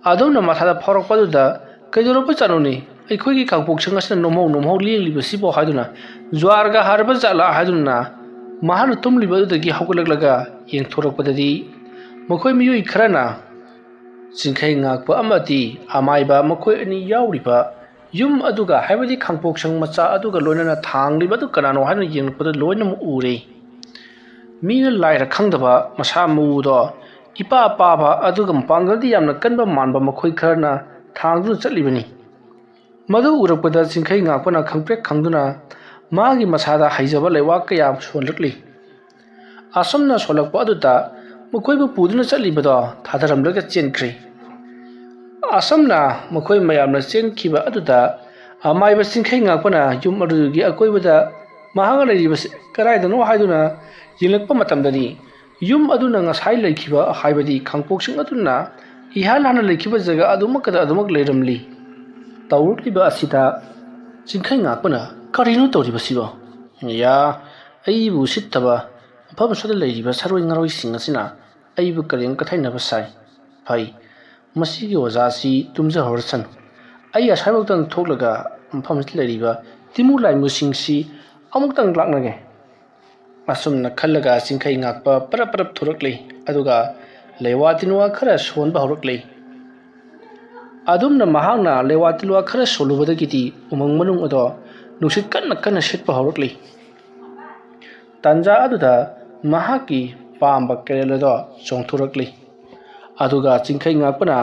ꯑꯗꯨꯝꯅ ꯃꯁꯥꯗ ꯐꯥꯎꯔꯛꯄꯗꯨꯗ, "ꯀꯩꯗꯧꯔꯕ ꯖꯥꯠꯅꯣꯅꯦ? ꯑꯩꯈꯣꯏꯒꯤ ꯀꯥꯡꯄꯣꯛꯁꯪ ꯑꯁꯤꯅ ꯅꯣꯝꯍꯧ ꯅꯣꯝꯍꯧ ꯂꯦꯡꯂꯤꯕꯁꯤꯕꯣ?" ꯍꯥꯏꯗꯨꯅ, "ꯖ꯭ꯋꯥꯔꯒ ꯍꯥꯔꯕ ꯖꯥꯠꯂꯥ?" ꯍꯥꯏꯗꯨꯅ ꯃꯍꯥꯛꯅ ꯇꯨꯝꯂꯤꯕ ꯑꯗꯨꯗꯒꯤ ꯍꯧꯒꯠꯂꯛꯂꯒ ꯌꯦꯡꯊꯣꯔꯛꯄꯗꯗꯤ, ꯃꯈꯣꯏ ꯃꯤꯑꯣꯏ ꯈꯔꯅ ꯆꯤꯡꯈꯩ ꯉꯥꯛꯄ ꯑꯃꯗꯤ ꯑꯃꯥꯏꯕ ꯃꯈꯣꯏ ꯑꯅꯤ ꯌꯥꯎꯔꯤꯕ ꯌꯨꯝ ꯑꯗꯨꯒ, ꯍꯥꯏꯕꯗꯤ ꯈꯥꯡꯄꯣꯛꯁꯪ ꯃꯆꯥ ꯑꯗꯨꯒ ꯂꯣꯏꯅꯅ ꯊꯥꯡꯂꯤꯕ ꯑꯗꯨ ꯀꯅꯥꯅꯣ ꯍꯥꯏꯅ ꯌꯦꯡꯂꯛꯄꯗ ꯂꯣꯏꯅꯃꯛ ꯎꯔꯦ꯫ ꯃꯤꯅ ꯂꯥꯏꯔ ꯈꯪꯗꯕ ꯃꯁꯥ ꯃꯎꯗꯣ ꯏꯄꯥ ꯄꯥꯕ ꯑꯗꯨꯒ ꯃꯄꯥꯡꯒꯜꯗꯤ ꯌꯥꯝꯅ ꯀꯟꯕ ꯃꯥꯟꯕ ꯃꯈꯣꯏ ꯈꯔꯅ ꯊꯥꯡꯗꯨꯅ ꯆꯠꯂꯤꯕꯅꯤ꯫ ꯃꯗꯨ ꯎꯔꯛꯄꯗ ꯆꯤꯡꯈꯩ ꯉꯥꯛꯄꯅ ꯈꯪꯄ꯭ꯔꯦꯛ ꯈꯪꯗꯨꯅ ꯃꯥꯒꯤ ꯃꯁꯥꯗ ꯍꯩꯖꯕ ꯂꯩꯋꯥ ꯀꯌꯥ ꯁꯣꯜꯂꯛꯂꯤ꯫ ꯑꯁꯨꯝꯅ ꯁꯣꯜꯂꯛꯄ ꯑꯗꯨꯗ ꯃꯈꯣꯏꯕꯨ ꯄꯨꯗꯨꯅ ꯆꯠꯂꯤꯕꯗꯣ ꯊꯥꯗꯔꯝꯂꯒ ꯆꯦꯟꯈ꯭ꯔꯦ꯫ ꯑꯁꯨꯝꯅ ꯃꯈꯣꯏ ꯃꯌꯥꯝꯅ ꯆꯦꯟꯈꯤꯕ ꯑꯗꯨꯗ ꯑꯃꯥꯏꯕ ꯆꯤꯡꯈꯩ ꯉꯥꯛꯄꯅ ꯌꯨꯝ ꯑꯗꯨꯒꯤ ꯑꯀꯣꯏꯕꯗ ꯃꯍꯥꯛꯅ ꯂꯩꯔꯤꯕꯁꯤ ꯀꯗꯥꯏꯗꯅꯣ ꯍꯥꯏꯗꯨꯅ ꯌꯦꯡꯂꯛꯄ ꯃꯇꯝꯗꯗꯤ ꯌꯨꯝ ꯑꯗꯨꯅ ꯉꯁꯥꯏ ꯂꯩꯈꯤꯕ, ꯍꯥꯏꯕꯗꯤ ꯈꯥꯡꯄꯣꯛꯁꯪ ꯑꯗꯨꯅ ꯏꯍꯥꯟ ꯍꯥꯟꯅ ꯂꯩꯈꯤꯕ ꯖꯒꯥ ꯑꯗꯨꯃꯛꯇꯗ ꯑꯗꯨꯃꯛ ꯂꯩꯔꯝꯂꯤ꯫ ꯇꯧꯔꯛꯂꯤꯕ ꯑꯁꯤꯗ ꯆꯤꯡꯈꯩ ꯉꯥꯛꯄꯅ, "ꯀꯔꯤꯅꯣ ꯇꯧꯔꯤꯕꯁꯤꯕꯣ? ꯌꯥ, ꯑꯩꯕꯨ ꯎꯁꯤꯠꯇꯕ ꯃꯐꯝ ꯑꯁꯤꯗ ꯂꯩꯔꯤꯕ ꯁꯥꯔꯣꯏ ꯉꯥꯔꯣꯏꯁꯤꯡ ꯑꯁꯤꯅ ꯑꯩꯕꯨ ꯀꯔꯦꯝ ꯀꯊꯩꯅꯕ ꯁꯥꯏ꯫ ꯐꯩ, ꯃꯁꯤꯒꯤ ꯑꯣꯖꯥꯁꯤ ꯇꯨꯝꯖꯍꯧꯔꯁꯅꯨ꯫ ꯑꯩ ꯑꯁ꯭ꯋꯥꯏꯃꯛꯇꯪ ꯊꯣꯛꯂꯒ ꯃꯐꯝ ꯑꯁꯤꯗ ꯂꯩꯔꯤꯕ ꯇꯤꯃꯨ ꯂꯥꯏꯃꯨꯁꯤꯡꯁꯤ ꯑꯃꯨꯛꯇꯪ ꯂꯥꯛꯅꯒꯦ"꯫ ꯑꯁꯨꯝꯅ ꯈꯜꯂꯒ ꯆꯤꯡꯈꯩ ꯉꯥꯛꯄ ꯄꯔꯞ ꯄꯔꯞ ꯊꯣꯔꯛꯂꯤ, ꯑꯗꯨꯒ ꯂꯩꯋꯥ ꯇꯤꯟꯋꯥ ꯈꯔ ꯁꯣꯟꯕ ꯍꯧꯔꯛꯂꯤ꯫ ꯑꯗꯨꯝꯅ ꯃꯍꯥꯛꯅ ꯂꯩꯋꯥ ꯇꯤꯟꯋꯥ ꯈꯔ ꯁꯣꯜꯂꯨꯕꯗꯒꯤꯗꯤ ꯎꯃꯪ ꯃꯅꯨꯡ ꯑꯗꯣ ꯅꯨꯡꯁꯤꯠ ꯀꯟꯅ ꯀꯟꯅ ꯁꯤꯠꯄ ꯍꯧꯔꯛꯂꯤ꯫ ꯇꯥꯟꯖꯥ ꯑꯗꯨꯗ ꯃꯍꯥꯛꯀꯤ ꯄꯥꯝꯕ ꯀꯩꯔꯦꯜ ꯑꯗꯣ ꯆꯣꯡꯊꯣꯔꯛꯂꯤ꯫ ꯑꯗꯨꯒ ꯆꯤꯡꯈꯩ ꯉꯥꯛꯄꯅ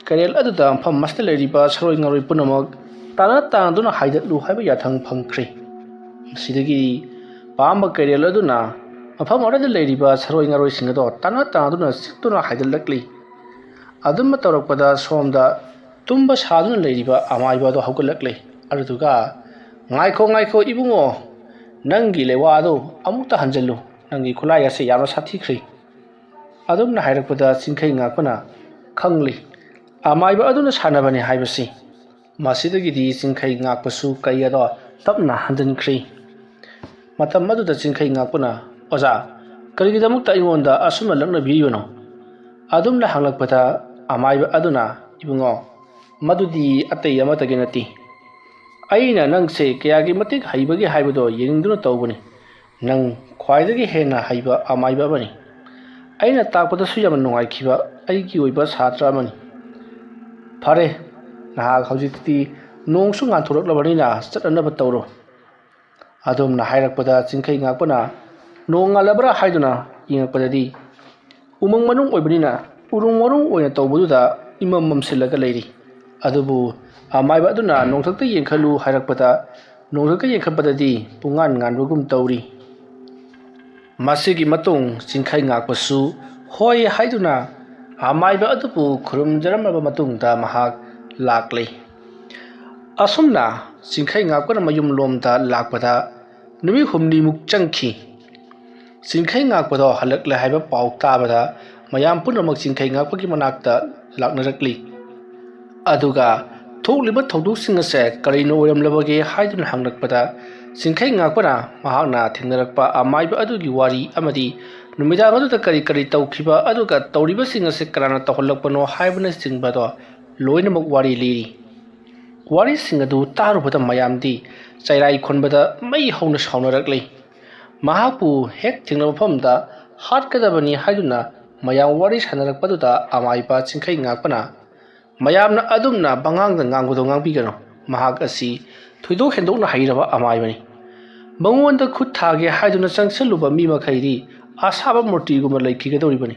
ꯀꯩꯔꯦꯜ ꯑꯗꯨꯗ ꯃꯐꯝ ꯑꯁꯤꯗ ꯂꯩꯔꯤꯕ ꯁꯥꯔꯣꯏ ꯉꯥꯔꯣꯏ ꯄꯨꯝꯅꯃꯛ ꯇꯥꯟꯅ ꯇꯥꯟꯅꯗꯨꯅ ꯍꯥꯏꯗꯠꯂꯨ ꯍꯥꯏꯕ ꯌꯥꯊꯪ ꯐꯪꯈ꯭ꯔꯦ꯫ ꯃꯁꯤꯗꯒꯤ ꯄꯥꯝꯕ ꯀꯩꯔꯦꯜ ꯑꯗꯨꯅ ꯃꯐꯝ ꯑꯗꯨꯗ ꯂꯩꯔꯤꯕ ꯁꯥꯔꯣꯏ ꯉꯥꯔꯣꯏꯁꯤꯡ ꯑꯗꯣ ꯇꯥꯟꯅ ꯇꯥꯟꯅꯗꯨꯅ ꯆꯤꯛꯇꯨꯅ ꯍꯥꯏꯗꯠꯂꯛꯂꯤ꯫ ꯑꯗꯨꯝꯅ ꯇꯧꯔꯛꯄꯗ ꯁꯣꯝꯗ ꯇꯨꯝꯕ ꯁꯥꯗꯨꯅ ꯂꯩꯔꯤꯕ ꯑꯃꯥꯏꯕ ꯑꯗꯣ ꯍꯧꯒꯠꯂꯛꯂꯦ꯫ ꯑꯗꯨꯗꯨꯒ, "ꯉꯥꯏꯈꯣ, ꯉꯥꯏꯈꯣ ꯏꯕꯨꯡꯉꯣ, ꯅꯪꯒꯤ ꯂꯩꯋꯥ ꯑꯗꯨ ꯑꯃꯨꯛꯇ ꯍꯟꯖꯜꯂꯨ, ꯅꯪꯒꯤ ꯈꯨꯠꯂꯥꯏ ꯑꯁꯤ ꯌꯥꯝꯅ ꯁꯥꯊꯤꯈ꯭ꯔꯦ"꯫ ꯑꯗꯨꯝꯅ ꯍꯥꯏꯔꯛꯄꯗ ꯆꯤꯡꯈꯩ ꯉꯥꯛꯄꯅ ꯈꯪꯂꯤ, ꯑꯃꯥꯏꯕ ꯑꯗꯨꯅ ꯁꯥꯟꯅꯕꯅꯤ ꯍꯥꯏꯕꯁꯤ꯫ ꯃꯁꯤꯗꯒꯤꯗꯤ ꯆꯤꯡꯈꯩ ꯉꯥꯛꯄꯁꯨ ꯀꯩ ꯑꯗꯣ ꯇꯞꯅ ꯍꯟꯖꯤꯟꯈ꯭ꯔꯤ꯫ ꯃꯇꯝ ꯑꯗꯨꯗ ꯆꯤꯡꯈꯩ ꯉꯥꯛꯄꯅ, "ꯑꯣꯖꯥ, ꯀꯔꯤꯒꯤꯗꯃꯛꯇ ꯑꯩꯉꯣꯟꯗ ꯑꯁꯨꯝꯅ ꯂꯛꯅꯕꯤꯔꯤꯕꯅꯣ?" ꯑꯗꯨꯝꯅ ꯍꯪꯂꯛꯄꯗ ꯑꯃꯥꯏꯕ ꯑꯗꯨꯅ, "ꯏꯕꯨꯡꯉꯣ, ꯃꯗꯨꯗꯤ ꯑꯇꯩ ꯑꯃꯠꯇꯒꯤ ꯅꯠꯇꯦ꯫ ꯑꯩꯅ ꯅꯪꯁꯦ ꯀꯌꯥꯒꯤ ꯃꯇꯤꯛ ꯍꯩꯕꯒꯦ ꯍꯥꯏꯕꯗꯣ ꯌꯦꯡꯅꯤꯡꯗꯨꯅ ꯇꯧꯕꯅꯤ꯫ ꯅꯪ ꯈ꯭ꯋꯥꯏꯗꯒꯤ ꯍꯦꯟꯅ ꯍꯩꯕ ꯑꯃꯥꯏꯕ ꯑꯃꯅꯤ꯫ ꯑꯩꯅ ꯇꯥꯛꯄꯗꯁꯨ ꯌꯥꯝꯅ ꯅꯨꯡꯉꯥꯏꯈꯤꯕ ꯑꯩꯒꯤ ꯑꯣꯏꯕ ꯁꯥꯇ꯭ꯔ ꯑꯃꯅꯤ꯫ ꯐꯔꯦ, ꯅꯍꯥꯛ ꯍꯧꯖꯤꯛꯇꯤ ꯅꯣꯡꯁꯨ ꯉꯥꯟꯊꯣꯔꯛꯂꯕꯅꯤꯅ ꯆꯠꯅꯅꯕ ꯇꯧꯔꯣ"꯫ ꯑꯗꯨꯝꯅ ꯍꯥꯏꯔꯛꯄꯗ ꯆꯤꯡꯈꯩ ꯉꯥꯛꯄꯅ ꯅꯣꯡ ꯉꯥꯜꯂꯕ꯭ꯔꯥ ꯍꯥꯏꯗꯨꯅ ꯌꯦꯡꯉꯛꯄꯗꯗꯤ ꯎꯃꯪ ꯃꯅꯨꯡ ꯑꯣꯏꯕꯅꯤꯅ ꯎꯔꯨꯝ ꯋꯥꯔꯨꯝ ꯑꯣꯏꯅ ꯇꯧꯕꯗꯨꯗ ꯏꯃꯝ ꯃꯝꯁꯤꯜꯂꯒ ꯂꯩꯔꯤ꯫ ꯑꯗꯨꯕꯨ ꯑꯃꯥꯏꯕ ꯑꯗꯨꯅ ꯅꯣꯡꯊꯛꯇ ꯌꯦꯡꯈꯠꯂꯨ ꯍꯥꯏꯔꯛꯄꯗ ꯅꯣꯡꯊꯛꯇ ꯌꯦꯡꯈꯠꯄꯗꯗꯤ ꯄꯨꯡꯉꯥꯟ ꯉꯥꯟꯕꯒꯨꯝ ꯇꯧꯔꯤ꯫ ꯃꯁꯤꯒꯤ ꯃꯇꯨꯡ ꯆꯤꯡꯈꯩ ꯉꯥꯛꯄꯁꯨ ꯍꯣꯏ ꯍꯥꯏꯗꯨꯅ ꯑꯃꯥꯏꯕ ꯑꯗꯨꯕꯨ ꯈꯨꯔꯨꯝꯖꯔꯝꯂꯕ ꯃꯇꯨꯡꯗ ꯃꯍꯥꯛ ꯂꯥꯛꯂꯦ꯫ ꯑꯁꯨꯝꯅ ꯆꯤꯡꯈꯩ ꯉꯥꯛꯄꯅ ꯃꯌꯨꯝꯂꯣꯝꯗ ꯂꯥꯛꯄꯗ ꯅꯨꯃꯤꯠ ꯍꯨꯝꯅꯤꯃꯨꯛ ꯆꯪꯈꯤ꯫ ꯆꯤꯡꯈꯩ ꯉꯥꯛꯄꯗꯣ ꯍꯜꯂꯛꯂꯦ ꯍꯥꯏꯕ ꯄꯥꯎ ꯇꯥꯕꯗ ꯃꯌꯥꯝ ꯄꯨꯝꯅꯃꯛ ꯆꯤꯡꯈꯩ ꯉꯥꯛꯄꯒꯤ ꯃꯅꯥꯛꯇ ꯂꯥꯛꯅꯔꯛꯂꯤ꯫ ꯑꯗꯨꯒ ꯊꯣꯛꯂꯤꯕ ꯊꯧꯗꯣꯛꯁꯤꯡ ꯑꯁꯦ ꯀꯔꯤꯅ ꯑꯣꯏꯔꯝꯂꯕꯒꯦ ꯍꯥꯏꯗꯨꯅ ꯍꯪꯂꯛꯄꯗ ꯆꯤꯡꯈꯩ ꯉꯥꯛꯄꯅ ꯃꯍꯥꯛꯅ ꯊꯦꯡꯅꯔꯛꯄ ꯑꯃꯥꯏꯕ ꯑꯗꯨꯒꯤ ꯋꯥꯔꯤ ꯑꯃꯗꯤ ꯅꯨꯃꯤꯗꯥꯡ ꯑꯗꯨꯗ ꯀꯔꯤ ꯀꯔꯤ ꯇꯧꯈꯤꯕ ꯑꯗꯨꯒ ꯇꯧꯔꯤꯕꯁꯤꯡ ꯑꯁꯤ ꯀꯅꯥꯅ ꯇꯧꯍꯜꯂꯛꯄꯅꯣ ꯍꯥꯏꯕꯅꯆꯤꯡꯕꯗꯣ ꯂꯣꯏꯅꯃꯛ ꯋꯥꯔꯤ ꯂꯤꯔꯤ꯫ ꯋꯥꯔꯤꯁꯤꯡ ꯑꯗꯨ ꯇꯥꯔꯨꯕꯗ ꯃꯌꯥꯝꯗꯤ ꯆꯩꯔꯥꯏ ꯈꯣꯟꯕꯗ ꯃꯩ ꯍꯧꯅ ꯁꯥꯎꯅꯔꯛꯂꯤ꯫ ꯃꯍꯥꯛꯄꯨ ꯍꯦꯛ ꯊꯦꯡꯅꯕ ꯃꯐꯝꯗ ꯍꯥꯠꯀꯗꯕꯅꯤ ꯍꯥꯏꯗꯨꯅ ꯃꯌꯥꯝ ꯋꯥꯔꯤ ꯁꯥꯟꯅꯔꯛꯄꯗꯨꯗ ꯑꯃꯥꯏꯕ ꯆꯤꯡꯈꯩ ꯉꯥꯛꯄꯅ ꯃꯌꯥꯝꯅ ꯑꯗꯨꯝꯅ ꯄꯉꯥꯡꯗ ꯉꯥꯡꯕꯗꯣ ꯉꯥꯡꯕꯤꯒꯅꯨ꯫ ꯃꯍꯥꯛ ꯑꯁꯤ ꯊꯣꯏꯗꯣꯛ ꯍꯦꯟꯗꯣꯛꯅ ꯍꯩꯔꯕ ꯑꯃꯥꯏꯕꯅꯤ꯫ ꯃꯉꯣꯟꯗ ꯈꯨꯠ ꯊꯥꯒꯦ ꯍꯥꯏꯗꯨꯅ ꯆꯪꯁꯤꯜꯂꯨꯕ ꯃꯤ ꯃꯈꯩꯗꯤ ꯑꯁꯥꯕ ꯃꯨꯔꯇꯤꯒꯨꯝꯅ ꯂꯩꯈꯤꯒꯗꯧꯔꯤꯕꯅꯤ꯫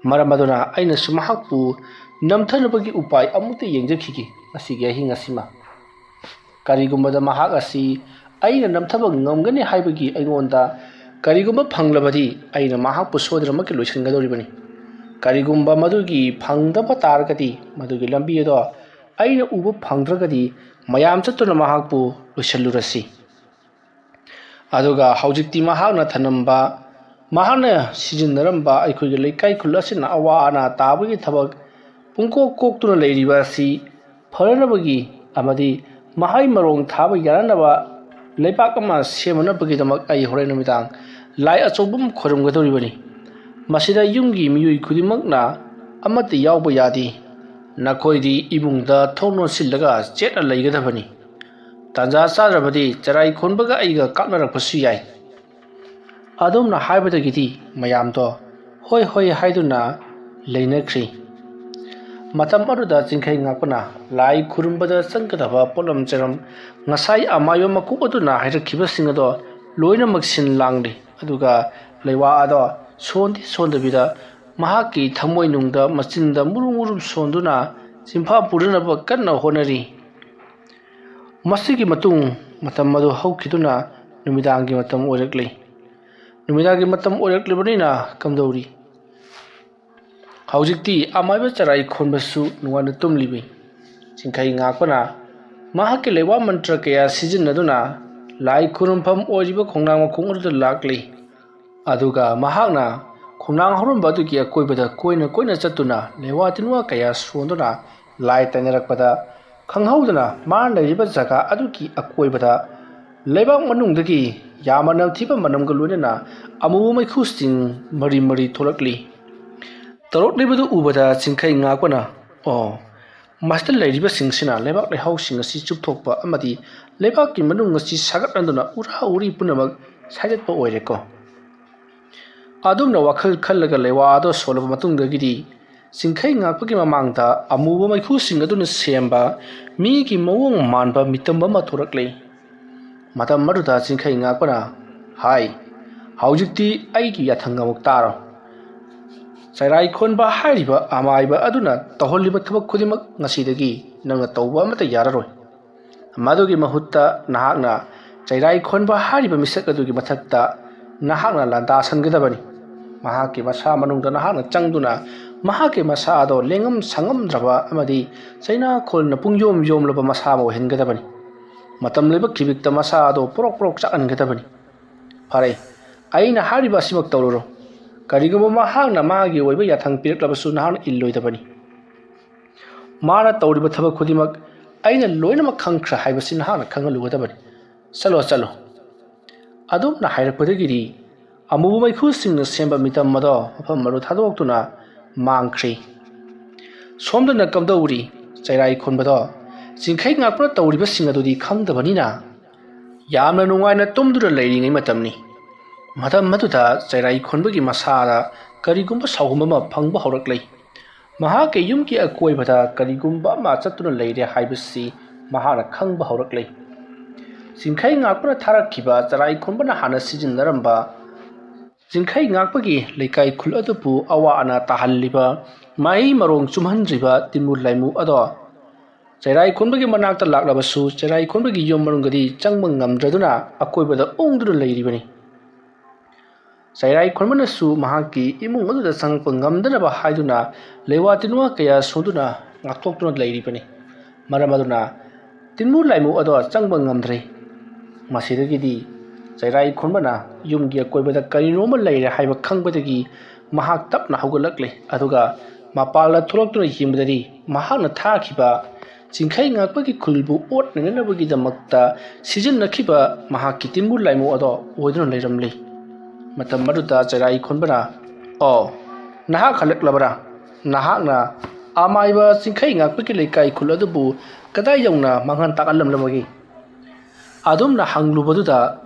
ꯃꯔꯝ ꯑꯗꯨꯅ ꯑꯩꯅꯁꯨ ꯃꯍꯥꯛꯄꯨ ꯅꯝꯊꯅꯕꯒꯤ ꯎꯄꯥꯏ ꯑꯃꯨꯛꯇ ꯌꯦꯡꯖꯈꯤꯒꯦ ꯉꯁꯤꯒꯤ ꯑꯍꯤꯡ ꯑꯁꯤꯃ꯫ ꯀꯔꯤꯒꯨꯝꯕꯗ ꯃꯍꯥꯛ ꯑꯁꯤ ꯑꯩꯅ ꯅꯝꯊꯕ ꯉꯝꯒꯅꯤ ꯍꯥꯏꯕꯒꯤ ꯑꯩꯉꯣꯟꯗ ꯀꯔꯤꯒꯨꯝꯕ ꯐꯪꯂꯕꯗꯤ, ꯑꯩꯅ ꯃꯍꯥꯛꯄꯨ ꯁꯣꯏꯗꯅꯃꯛꯀꯤ ꯂꯣꯏꯁꯤꯟꯒꯗꯧꯔꯤꯕꯅꯤ꯫ ꯀꯔꯤꯒꯨꯝꯕ ꯃꯗꯨꯒꯤ ꯐꯪꯗꯕ ꯇꯥꯔꯒꯗꯤ, ꯃꯗꯨꯒꯤ ꯂꯝꯕꯤ ꯑꯗꯣ ꯑꯩꯅ ꯎꯕ ꯐꯪꯗ꯭ꯔꯒꯗꯤ, ꯃꯌꯥꯝ ꯆꯠꯇꯨꯅ ꯃꯍꯥꯛꯄꯨ ꯂꯣꯏꯁꯤꯜꯂꯨꯔꯁꯤ꯫ ꯑꯗꯨꯒ ꯍꯧꯖꯤꯛꯇꯤ ꯃꯍꯥꯛꯅ ꯊꯅꯝꯕ, ꯃꯍꯥꯛꯅ ꯁꯤꯖꯤꯟꯅꯔꯝꯕ ꯑꯩꯈꯣꯏꯒꯤ ꯂꯩꯀꯥꯏ ꯈꯨꯜ ꯑꯁꯤꯅ ꯑꯋꯥ ꯑꯅꯥ ꯇꯥꯕꯒꯤ ꯊꯕꯛ ꯄꯨꯡꯀꯣꯛ ꯀꯣꯛꯇꯨꯅ ꯂꯩꯔꯤꯕ ꯑꯁꯤ ꯐꯅꯅꯕꯒꯤ ꯑꯃꯗꯤ ꯃꯍꯩ ꯃꯔꯣꯡ ꯊꯥꯕ ꯌꯥꯅꯅꯕ ꯂꯩꯕꯥꯛ ꯑꯃ ꯁꯦꯝꯅꯅꯕꯒꯤꯗꯃꯛ ꯑꯩ ꯍꯣꯔꯦꯟ ꯅꯨꯃꯤꯗꯥꯡ ꯂꯥꯏ ꯑꯆꯧꯕ ꯑꯃ ꯈꯣꯏꯔꯝꯒꯗꯧꯔꯤꯕꯅꯤ꯫ ꯃꯁꯤꯗ ꯌꯨꯝꯒꯤ ꯃꯤꯑꯣꯏ ꯈꯨꯗꯤꯡꯃꯛꯅ ꯑꯃꯠꯇ ꯌꯥꯎꯕ ꯌꯥꯗꯦ꯫ ꯅꯈꯣꯏꯗꯤ ꯏꯃꯨꯡꯗ ꯊꯣꯡ ꯂꯣꯟꯁꯤꯜꯂꯒ ꯆꯦꯠꯅ ꯂꯩꯒꯗꯕꯅꯤ꯫ ꯇꯥꯟꯖꯥ ꯆꯥꯗ꯭ꯔꯕꯗꯤ ꯆꯔꯥꯏ ꯈꯣꯟꯕꯒ ꯑꯩꯒ ꯀꯥꯞꯅꯔꯛꯄꯁꯨ ꯌꯥꯏ꯫ ꯑꯗꯨꯝꯅ ꯍꯥꯏꯕꯗꯒꯤꯗꯤ ꯃꯌꯥꯝꯗꯣ ꯍꯣꯏ ꯍꯣꯏ ꯍꯥꯏꯗꯨꯅ ꯂꯩꯅꯈ꯭ꯔꯤ꯫ ꯃꯇꯝ ꯑꯗꯨꯗ ꯆꯤꯡꯈꯩ ꯉꯥꯛꯄꯅ ꯂꯥꯏ ꯈꯨꯔꯨꯝꯕꯗ ꯆꯪꯒꯗꯕ ꯄꯣꯠꯂꯝ ꯆꯩꯔꯝ ꯉꯁꯥꯏ ꯑꯃꯥꯏꯕ ꯃꯀꯣꯛ ꯑꯗꯨꯅ ꯍꯥꯏꯔꯛꯈꯤꯕꯁꯤꯡ ꯑꯗꯣ ꯂꯣꯏꯅꯃꯛ ꯁꯤꯟ ꯂꯥꯡꯂꯤ꯫ ꯑꯗꯨꯒ ꯂꯩꯋꯥ ꯑꯗꯣ ꯁꯣꯟꯗꯤ ꯁꯣꯟꯗꯕꯤꯗ ꯃꯍꯥꯛꯀꯤ ꯊꯃꯣꯏꯅꯨꯡꯗ ꯃꯆꯤꯟꯗ ꯃꯨꯔꯨꯝ ꯃꯨꯔꯨꯝ ꯁꯣꯟꯗꯨꯅ ꯆꯤꯟꯐꯥ ꯄꯨꯔꯅꯕ ꯀꯟꯅ ꯍꯣꯠꯅꯔꯤ꯫ ꯃꯁꯤꯒꯤ ꯃꯇꯨꯡ ꯃꯇꯝ ꯑꯗꯨ ꯍꯧꯈꯤꯗꯨꯅ ꯅꯨꯃꯤꯗꯥꯡꯒꯤ ꯃꯇꯝ ꯑꯣꯏꯔꯛꯂꯤ꯫ ꯅꯨꯃꯤꯗꯥꯡꯒꯤ ꯃꯇꯝ ꯑꯣꯏꯔꯛꯂꯤꯕꯅꯤꯅ ꯀꯝꯗꯧꯔꯤ? ꯍꯧꯖꯤꯛꯇꯤ ꯑꯃꯥꯏꯕ ꯆꯔꯥꯏ ꯈꯣꯟꯕꯁꯨ ꯅꯨꯡꯉꯥꯏꯅ ꯇꯨꯝꯂꯤꯕꯤ꯫ ꯆꯤꯡꯈꯩ ꯉꯥꯛꯄꯅ ꯃꯍꯥꯛꯀꯤ ꯂꯩꯋꯥ ꯃꯟꯇ꯭ꯔ ꯀꯌꯥ ꯁꯤꯖꯤꯟꯅꯗꯨꯅ ꯂꯥꯏ ꯈꯨꯔꯨꯝꯐꯝ ꯑꯣꯏꯔꯤꯕ ꯈꯣꯡꯅꯥꯡ ꯃꯈꯣꯡ ꯑꯗꯨꯗ ꯂꯥꯛꯂꯤ꯫ ꯑꯗꯨꯒ ꯃꯍꯥꯛꯅ ꯈꯣꯡꯅꯥꯡ ꯍꯧꯔꯝꯕ ꯑꯗꯨꯒꯤ ꯑꯀꯣꯏꯕꯗ ꯀꯣꯏꯅ ꯀꯣꯏꯅ ꯆꯠꯇꯨꯅ ꯂꯩꯋꯥ ꯇꯤꯟꯋꯥ ꯀꯌꯥ ꯁꯣꯟꯗꯨꯅ ꯂꯥꯏ ꯇꯩꯅꯔꯛꯄꯗ ꯈꯪꯍꯧꯗꯅ ꯃꯥꯅ ꯂꯩꯔꯤꯕ ꯖꯒꯥ ꯑꯗꯨꯒꯤ ꯑꯀꯣꯏꯕꯗ ꯂꯩꯕꯥꯛ ꯃꯅꯨꯡꯗꯒꯤ ꯌꯥꯝꯅ ꯅꯝꯊꯤꯕ ꯃꯅꯝꯒ ꯂꯣꯏꯅꯅ ꯑꯃꯨꯕ ꯃꯩꯈꯨꯁꯤꯡ ꯃꯔꯤ ꯃꯔꯤ ꯊꯣꯛꯂꯛꯂꯤ꯫ ꯇꯧꯔꯛꯂꯤꯕꯗꯨ ꯎꯕꯗ ꯆꯤꯡꯈꯩ ꯉꯥꯛꯄꯅ, "ꯑꯣ, ꯃꯁꯤꯗ ꯂꯩꯔꯤꯕꯁꯤꯡꯁꯤꯅ ꯂꯩꯕꯥꯛ ꯂꯩꯍꯥꯎꯁꯤꯡ ꯑꯁꯤ ꯆꯨꯞꯊꯣꯛꯄ ꯑꯃꯗꯤ ꯂꯩꯕꯥꯛꯀꯤ ꯃꯅꯨꯡ ꯑꯁꯤ ꯁꯥꯒꯠꯍꯟꯗꯨꯅ ꯎꯔꯥ ꯎꯔꯤ ꯄꯨꯝꯅꯃꯛ ꯁꯥꯏꯗꯠꯄ ꯑꯣꯏꯔꯦꯀꯣ?" ꯑꯗꯨꯝꯅ ꯋꯥꯈꯜ ꯈꯜꯂꯒ ꯂꯩꯋꯥ ꯑꯗꯣ ꯁꯣꯜꯂꯕ ꯃꯇꯨꯡꯗꯒꯤꯗꯤ ꯆꯤꯡꯈꯩ ꯉꯥꯛꯄꯒꯤ ꯃꯃꯥꯡꯗ ꯑꯃꯨꯕ ꯃꯩꯈꯨꯁꯤꯡ ꯑꯗꯨꯅ ꯁꯦꯝꯕ ꯃꯤꯒꯤ ꯃꯑꯣꯡ ꯃꯥꯟꯕ ꯃꯤꯇꯝ ꯑꯃ ꯊꯣꯔꯛꯂꯦ꯫ ꯃꯇꯝ ꯑꯗꯨꯗ ꯆꯤꯡꯈꯩ ꯉꯥꯛꯄꯅ ꯍꯥꯏ, ꯍꯧꯖꯤꯛꯇꯤ ꯑꯩꯒꯤ ꯌꯥꯊꯪ ꯑꯃꯨꯛ ꯇꯥꯔꯣ꯫ ꯆꯩꯔꯥꯏ ꯈꯣꯟꯕ ꯍꯥꯏꯔꯤꯕ ꯑꯃꯥꯏꯕ ꯑꯗꯨꯅ ꯇꯧꯍꯜꯂꯤꯕ ꯊꯕꯛ ꯈꯨꯗꯤꯡꯃꯛ ꯉꯁꯤꯗꯒꯤ ꯅꯪꯅ ꯇꯧꯕ ꯑꯃꯠꯇ ꯌꯥꯔꯔꯣꯏ꯫ ꯃꯗꯨꯒꯤ ꯃꯍꯨꯠꯇ ꯅꯍꯥꯛꯅ ꯆꯩꯔꯥꯏ ꯈꯣꯟꯕ ꯍꯥꯏꯔꯤꯕ ꯃꯤꯁꯛ ꯑꯗꯨꯒꯤ ꯃꯊꯛꯇ ꯅꯍꯥꯛꯅ ꯂꯥꯟꯗꯥꯁꯟꯒꯗꯕꯅꯤ꯫ ꯃꯍꯥꯛꯀꯤ ꯃꯁꯥ ꯃꯅꯨꯡꯗ ꯅꯍꯥꯛꯅ ꯆꯪꯗꯨꯅ ꯃꯍꯥꯛꯀꯤ ꯃꯁꯥ ꯑꯗꯣ ꯂꯦꯡꯉꯝ ꯁꯥꯉꯝꯗ꯭ꯔꯕ ꯑꯃꯗꯤ ꯆꯩꯅꯥꯈꯣꯜꯅ ꯄꯨꯡꯌꯣꯝ ꯌꯣꯝꯂꯕ ꯃꯁꯥ ꯑꯃ ꯑꯣꯏꯍꯟꯒꯗꯕꯅꯤ꯫ ꯃꯇꯝ ꯂꯩꯕ ꯈꯤꯕꯤꯛꯇ ꯃꯁꯥ ꯑꯗꯣ ꯄ꯭ꯔꯣꯛ ꯄ꯭ꯔꯣꯛ ꯆꯥꯛꯍꯟꯒꯗꯕꯅꯤ꯫ ꯐꯔꯦ, ꯑꯩꯅ ꯍꯥꯏꯔꯤꯕ ꯑꯁꯤꯃꯛ ꯇꯧꯔꯨꯔꯣ꯫ ꯀꯔꯤꯒꯨꯝꯕ ꯃꯍꯥꯛꯅ ꯃꯥꯒꯤ ꯑꯣꯏꯕ ꯌꯥꯊꯪ ꯄꯤꯔꯛꯂꯕꯁꯨ ꯅꯍꯥꯛꯅ ꯏꯜꯂꯣꯏꯗꯕꯅꯤ꯫ ꯃꯥꯅ ꯇꯧꯔꯤꯕ ꯊꯕꯛ ꯈꯨꯗꯤꯡꯃꯛ ꯑꯩꯅ ꯂꯣꯏꯅꯃꯛ ꯈꯪꯈ꯭ꯔꯦ ꯍꯥꯏꯕꯁꯤ ꯅꯍꯥꯛꯅ ꯈꯪꯍꯜꯂꯨꯒꯗꯕꯅꯤ꯫ ꯆꯠꯂꯣ, ꯆꯠꯂꯣ꯫ ꯑꯗꯨꯝꯅ ꯍꯥꯏꯔꯛꯄꯗꯒꯤꯗꯤ ꯑꯃꯨꯕ ꯃꯩꯈꯨꯁꯤꯡꯅ ꯁꯦꯝꯕ ꯃꯤꯇꯝ ꯑꯗꯣ ꯃꯐꯝ ꯑꯗꯨ ꯊꯥꯗꯣꯛꯇꯨꯅ ꯃꯥꯡꯈ꯭ꯔꯦ꯫ ꯁꯣꯝꯗꯅ ꯀꯝꯗꯧꯔꯤ? ꯆꯩꯔꯥꯏ ꯈꯣꯟꯕꯗꯣ ꯆꯤꯡꯈꯩ ꯉꯥꯛꯄꯅ ꯇꯧꯔꯤꯕꯁꯤꯡ ꯑꯗꯨꯗꯤ ꯈꯪꯗꯕꯅꯤꯅ ꯌꯥꯝꯅ ꯅꯨꯡꯉꯥꯏꯅ ꯇꯨꯝꯗꯨꯅ ꯂꯩꯔꯤꯉꯩ ꯃꯇꯝꯅꯤ꯫ ꯃꯇꯝ ꯑꯗꯨꯗ ꯆꯩꯔꯥꯏ ꯈꯣꯟꯕꯒꯤ ꯃꯁꯥꯗ ꯀꯔꯤꯒꯨꯝꯕ ꯁꯥꯎꯍꯨꯝ ꯑꯃ ꯐꯪꯕ ꯍꯧꯔꯛꯂꯦ꯫ ꯃꯍꯥꯛꯀꯤ ꯌꯨꯝꯒꯤ ꯑꯀꯣꯏꯕꯗ ꯀꯔꯤꯒꯨꯝꯕ ꯑꯃ ꯆꯠꯇꯨꯅ ꯂꯩꯔꯦ ꯍꯥꯏꯕꯁꯤ ꯃꯍꯥꯛꯅ ꯈꯪꯕ ꯍꯧꯔꯛꯂꯦ꯫ ꯆꯤꯡꯈꯩ ꯉꯥꯛꯄꯅ ꯊꯥꯔꯛꯈꯤꯕ ꯆꯩꯔꯥꯏ ꯈꯣꯟꯕꯅ ꯍꯥꯟꯅ ꯁꯤꯖꯤꯟꯅꯔꯝꯕ ꯆꯤꯡꯈꯩ ꯉꯥꯛꯄꯒꯤ ꯂꯩꯀꯥꯏ ꯈꯨꯜ ꯑꯗꯨꯕꯨ ꯑꯋꯥ ꯑꯅꯥ ꯇꯥꯍꯜꯂꯤꯕ ꯃꯍꯩ ꯃꯔꯣꯡ ꯆꯨꯝꯍꯟꯗ꯭ꯔꯤꯕ ꯇꯤꯟꯃꯨ ꯂꯥꯏꯃꯨ ꯑꯗꯣ ꯆꯩꯔꯥꯏ ꯈꯣꯟꯕꯒꯤ ꯃꯅꯥꯛꯇ ꯂꯥꯛꯂꯕꯁꯨ ꯆꯩꯔꯥꯏ ꯈꯣꯟꯕꯒꯤ ꯌꯨꯝ ꯃꯅꯨꯡꯗꯗꯤ ꯆꯪꯕ ꯉꯝꯗ꯭ꯔꯗꯨꯅ ꯑꯀꯣꯏꯕꯗ ꯎꯪꯗꯨꯅ ꯂꯩꯔꯤꯕꯅꯤ꯫ ꯆꯩꯔꯥꯏ ꯈꯣꯟꯕꯅꯁꯨ ꯃꯍꯥꯛꯀꯤ ꯏꯃꯨꯡ ꯑꯗꯨꯗ ꯆꯪꯂꯛꯄ ꯉꯝꯗꯅꯕ ꯍꯥꯏꯗꯨꯅ ꯂꯩꯋꯥ ꯇꯤꯟꯋꯥ ꯀꯌꯥ ꯁꯣꯟꯗꯨꯅ ꯉꯥꯛꯊꯣꯛꯇꯨꯅ ꯂꯩꯔꯤꯕꯅꯤ꯫ ꯃꯔꯝ ꯑꯗꯨꯅ ꯇꯤꯟꯃꯨ ꯂꯥꯏꯃꯨ ꯑꯗꯣ ꯆꯪꯕ ꯉꯝꯗ꯭ꯔꯦ꯫ ꯃꯁꯤꯗꯒꯤꯗꯤ ꯆꯩꯔꯥꯏ ꯈꯣꯟꯕꯅ ꯌꯨꯝꯒꯤ ꯑꯀꯣꯏꯕꯗ ꯀꯔꯤꯅꯣꯃ ꯂꯩꯔꯦ ꯍꯥꯏꯕ ꯈꯪꯕꯗꯒꯤ ꯃꯍꯥꯛ ꯇꯞꯅ ꯍꯧꯒꯠꯂꯛꯂꯦ, ꯑꯗꯨꯒ ꯃꯄꯥꯟꯗ ꯊꯣꯛꯂꯛꯇꯨꯅ ꯌꯦꯡꯕꯗꯗꯤ ꯃꯍꯥꯛꯅ ꯊꯥꯈꯤꯕ ꯆꯤꯡꯈꯩ ꯉꯥꯛꯄꯒꯤ ꯈꯨꯜꯕꯨ ꯑꯣꯠ ꯅꯩꯅꯅꯕꯒꯤꯗꯃꯛꯇ ꯁꯤꯖꯤꯟꯅꯈꯤꯕ ꯃꯍꯥꯛꯀꯤ ꯇꯤꯟꯃꯨ ꯂꯥꯏꯃꯨ ꯑꯗꯣ ꯑꯣꯏꯗꯨꯅ ꯂꯩꯔꯝꯂꯤ꯫ ꯃꯇꯝ ꯑꯗꯨꯗ ꯆꯩꯔꯥꯏ ꯈꯣꯟꯕꯅ, "ꯑꯣ, ꯅꯍꯥꯛ ꯍꯜꯂꯛꯂꯕꯔꯥ? ꯅꯍꯥꯛꯅ ꯑꯃꯥꯏꯕ ꯆꯤꯡꯈꯩ ꯉꯥꯛꯄꯒꯤ ꯂꯩꯀꯥꯏ ꯈꯨꯜ ꯑꯗꯨꯕꯨ ꯀꯗꯥꯏ ꯌꯧꯅ ꯃꯥꯡꯍꯟ ꯇꯥꯛꯍꯜꯂꯝꯂꯕꯒꯦ?" ꯑꯗꯨꯝꯅ ꯍꯪꯂꯨꯕꯗꯨꯗ